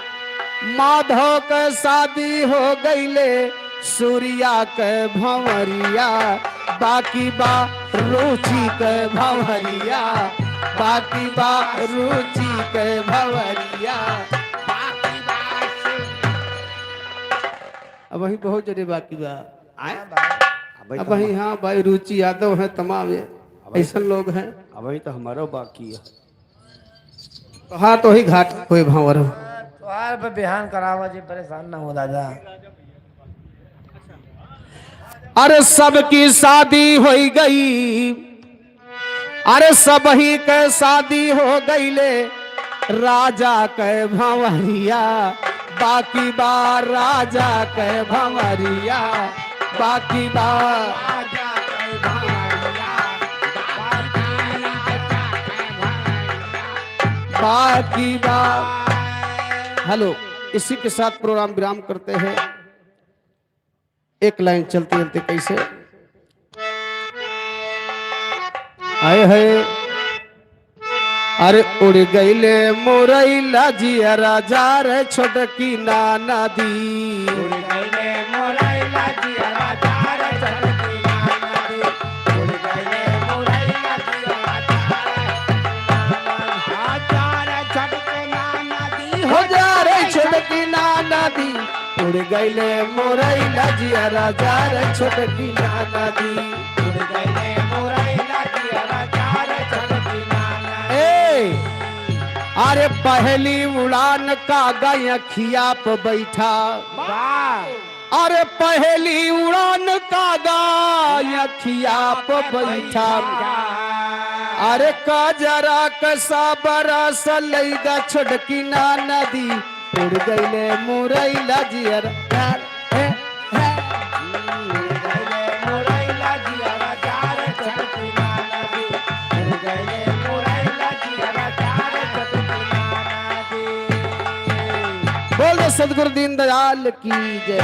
माधव के शादी हो गईले, सूर्या के भंवरिया, बाकी बा रुचि के भंवरिया, बाकी बा रुचि के भंवरिया। अबहीं बहुत जने बाकी बा। आए? अबहीं तो अबहीं हम हाँ भाई, रुचि यादव है, तमाम ये अबहीं ऐसन तो लोग हैं। अबहीं तो हमारो बाकी है। तो हाँ, तो ही घाट कोई भंवर हो। तोहार पे बिहान करावा जी, परेशान ना हो दादा। अरे सबकी शादी होई गई, अरे सबही के शादी हो गईले, राजा के भंवरिया, बाकी बा राजा के भंवरिया, बाकी बा। बाकी बा। हेलो, इसी के साथ प्रोग्राम विराम करते हैं। एक लाइन चलते चलते कैसे आए है। अरे उड़ गईले मुरैला जिया राजा रे छोटकी नाना दी। उड़ गईले मुरैला जिया राजा रे छोटकी नाना दी। उड़ गईले मुरैला जिया राजा रे छोटकी नाना दी। हो जा रे छोटकी नाना दी। उड़ गईले मुरैला जिया राजा रे छोटकी नाना दी। उड़ गईले मुरैला जिया राजा रे छोटकी नाना दी। ए, अरे पहली उड़ान कागा अखिया पे बैठा। वाह। अरे पहली उड़ान कागा अखिया पे बैठा। अरे काजरा कसा बरस लैगा छोटकी नाना दी। उड़ गईले मुरैला जिया रा-, रा-, हे, हे। उड़ गईले मुरैला जिया रा-, जा रे छोटकी नाना दी। उड़ गईले मुरैला जिया रा-, जा रे छोटकी नाना दी। बोल दे सतगुरु दीनदयाल की जय। जय।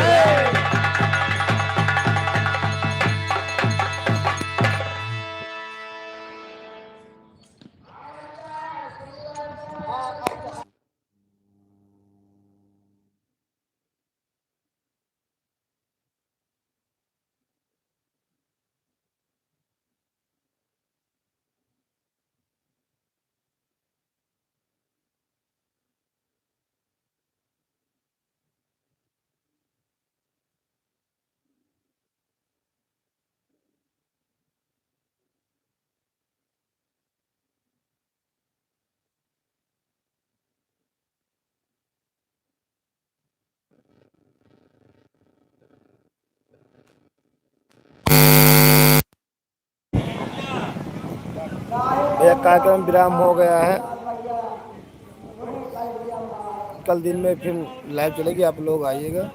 भैया, कार्यक्रम विराम हो गया है। कल दिन में फिर live चलेगी, आप लोग आइएगा।